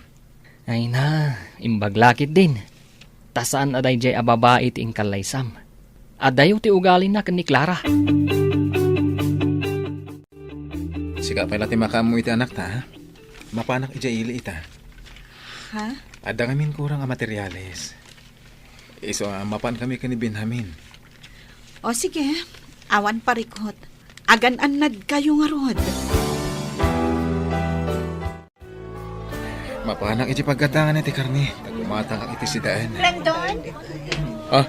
Ay na, imbag la ketdin. Ta saan a daydiay a babai ti inkallaysam. Adayo ti ugalina ken ni Clara. Sika pay la ti makaammo iti anakta, ha? Mapanak idiay ili ita. Ha? Adda ngamin kurang a materiales. Isu a mapan kami ken ni Benjamin. O sige, awan parikut. Agan-annadkayo ngarud. Mapanak iti paggadangan iti karne, ta gumatangak iti sidaen. Rendon? Ah,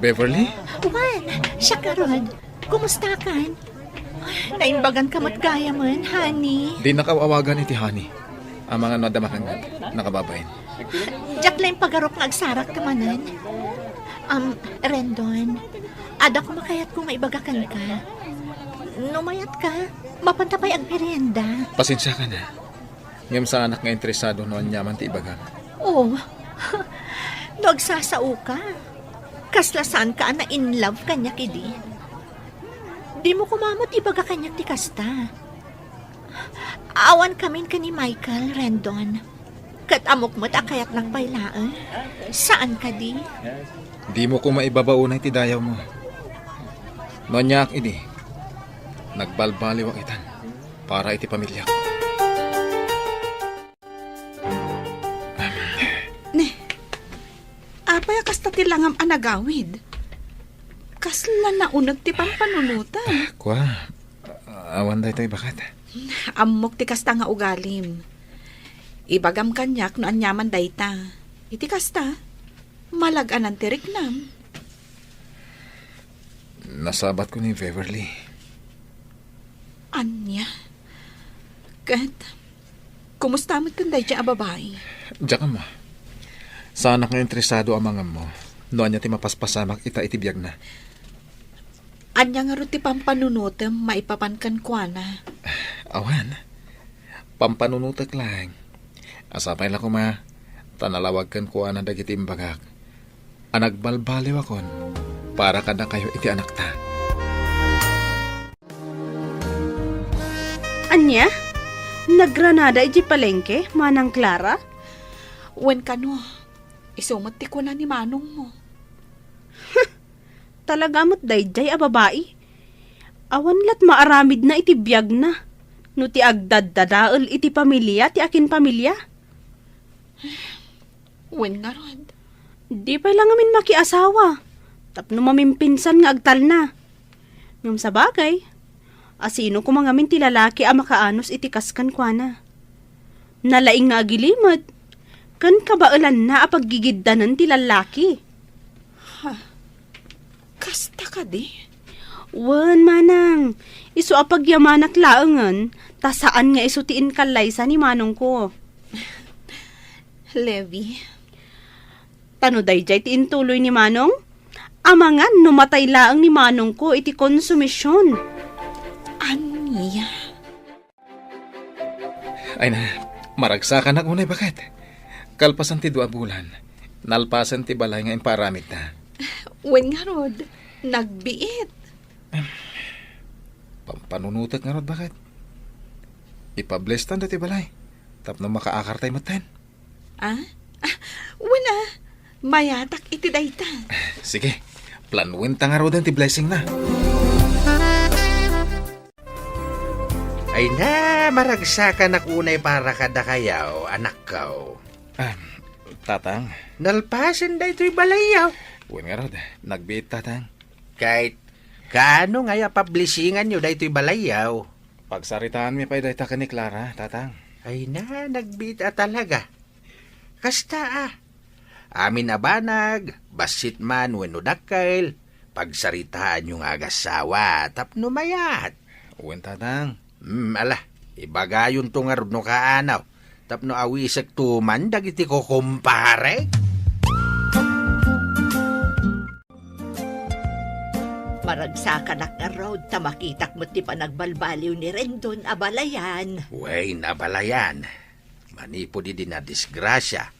Beverly? Wen, siak ngarud. Kumustakan? Naimbaganka met gayamen, honey. Dinnak aw-awagan iti honey. Amangan no adda makangngeg, nakababain. Diak la impagarop nga agsarakka manen. Um, Rendon, adda koma kayatko nga ibaga kenka. No mayatka, mapanta pay agmerienda. Pasensiakan, ha. Ngem saanak nga interesado no aniaman ti ibagam. Oh, no agsasaoka, kasla saanka a na-in love kaniak idi. Dimo koma met ibaga kaniak ti kasta. Awan kamin ken ni Michael, Rendon. Ket ammok met a kayatnak pay laeng. Saan kadi? Dimo koma ibaba unay ti dayawmo. No aniaak idi, nagbalbaliwak itan para iti pamiliak. Ne, apay a kasta ti langam a nagawid? Kasla nauneg ti pampanunotem. Ah, kua, awan daytoy baket. Ammok ti kasta nga ugalim. Ibagam kaniak no aniaman dayta. Iti kasta, malag-anan ti riknam. Nasabatko ni Beverly. Ania? Ket, kumusta met ken daydiay a babai? Diak ammo. Saanak nga interesado a mangammo no ania ti mapaspasamak ita iti biagna. Ania ngarud ti pampanunotem maipapan kenkuana? Awan. Pampanunotek laeng. A sapay la koma, ta nalawag kenkuana dagiti imbagak a nagbalbaliwakon para kadakayo iti anakta. Ania? Nagranada idiay palengke, Manang Clara? Wen kano, isu met ti kuna ni manongmo. Talaga met daydiay a babai. Awan la't maaramidna iti biagna no ti agdaddadael iti pamilia ti akinpamilia. Wen ngarud. Di pay la ngamin makiasawa tapno mamimpinsan nga agtalna. Ngem sabagay, asino koma ngamin ti lalaki a makaanus iti kas kenkuana? Nalaing nga agilimed, ken kabaelanna a paggigiddanen ti lallaki. Ha? Kasta kadi? Wen, manang, isu a pagyamanak laengen, ta saan nga isu ti inkallaysa ni manongko. Levi. Ta no daydiay ti intuloy ni manong, amangan no matay laeng ni manongko iti konsumision. Ania? Ay na, maragsakanak unay baket. Kalpasan ti dua a bulan, nalpasen ti balay nga impaaramidta. Wen ngarud, nagbiit. Pampanunotek ngarud baket. Ipablestan dati balay tapno makaakartay metten. Ah? Ah, wen a, mayatak iti dayta. Sige, planwenta ngaruden ti blessingna. Ay na, maragsakanak unay para kadakayaw, anakkaw. Ah, tatang. Nalpasen daytoy balayyaw. Wen ngarud, nagbiit, tatang. Kay, kaano ngay a pablisinganyo daytoy balayyaw? Pagsaritaanmi pay dayta ken ni Clara, tatang. Ay na, nagbiit a talaga. Kasta a. Amin a banag, bassit man wenno dakkel, Pagsaritaanyo nga agassawa tapno mayat. Wen, Tatang. Hmm, ala, ibagayonto ngarud no kaano, tapno awisekto man dagiti kukumpare. Maragsakanak ngarud ta makitak met ti panagbalbaliw ni Rendon a balayan. Wen, a balayan. Manipud idi nadisgrasia,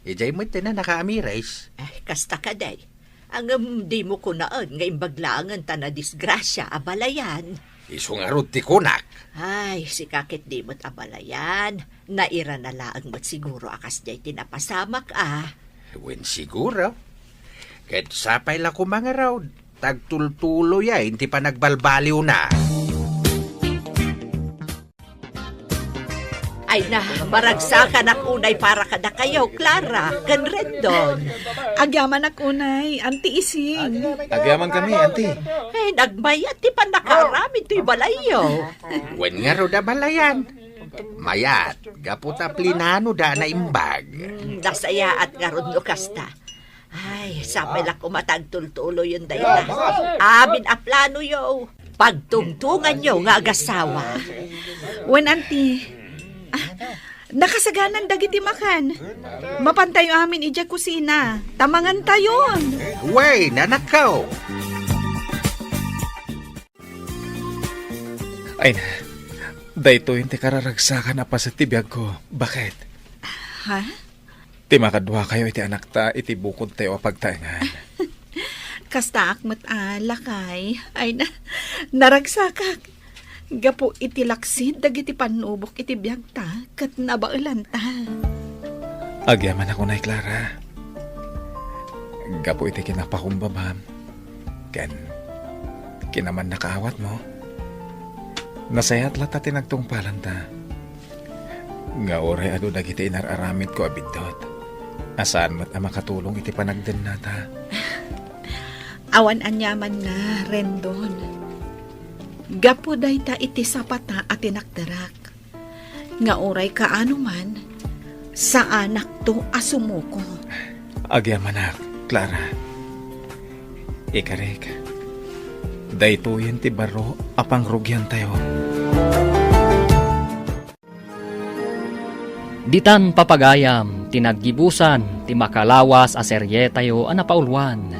idiay met ti nakaamiris. Ay, kasta kadi. Ngem dimo kunaen nga imbag laengen ta nadisgrasia a balayan. Isu ngarud ti kunak. Ay, sika ket di met a balayan. Nairana laeng met siguro a kasdiay ti napasamak a. Wen siguro. Ket sapay la koma ngarud, ta agtultuloyen ti panagbalbaliwna. Ay na, maragsakanak unay para kadakayo, Clara, ken Rendon. Agyamanak unay, Auntie Ising. Agyaman kami, Auntie. Ay, nagmayat ti pannakaaramid toy balayyo. Wen ngarud a balayan. Mayat, gapu ta plinanoda a naimbag. Hmm, nasayaat ngarud no kasta. Ay, sapay la koma ta agtultuloyen dayta. Amin a planoyo, pagtungtonganyo nga agassawa. Wen, Auntie. Ah, nakasaganan dagiti makan. Mapantayo amin idiay kusina. Ta mangantayon. Wen, anakko. Ay na, daytoyen ti kararagsakan a paset ti biagko. Baket? Ha? Ti makaduakayo iti anakta iti bukodtayo a pagtaengan. Kastaak met a, lakay. Ay na, naragsakak. Gapu iti laksid dagiti pannubok iti biagta ket nabaelanta. Agyamanak unay, Clara. Gapu iti kinapakumbabam ken kinamannakaawatmo, nasayaat latta ti nagtungpalanta. Nga uray adu dagiti inar-aramidko a biddut, a saan met a makatulong iti panagdennata. Awan aniamanna, Rendon. Gapu dayta iti sapata a tinakderak. Nga uray kaano man, saanakto a sumuko. Agyamanak, Clara. Ikarik, daytoyen ti baro a pangrugiantayo. Ditan papagayam ti naggibusan ti makalawas a serietayo a napauluan,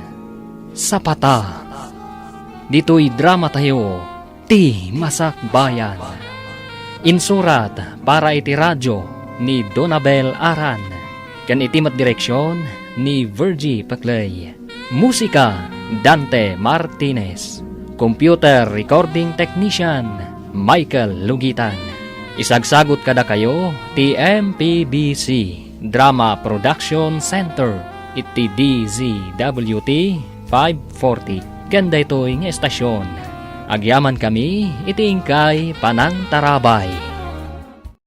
Sapata. Ditoy dramatayo, Ti Masakbayan. Insurat para iti radio ni Donabel Aran, ken iti met direksion ni Virgie Paclay. Musika, Dante Martinez. Computer recording technician, Michael Lugitan. Isagsagut kadakayo ti M P B C Drama Production Center iti D Z W T five forty. Ken daytoy nga estasion, agyamankami iti inkay panangtarabay.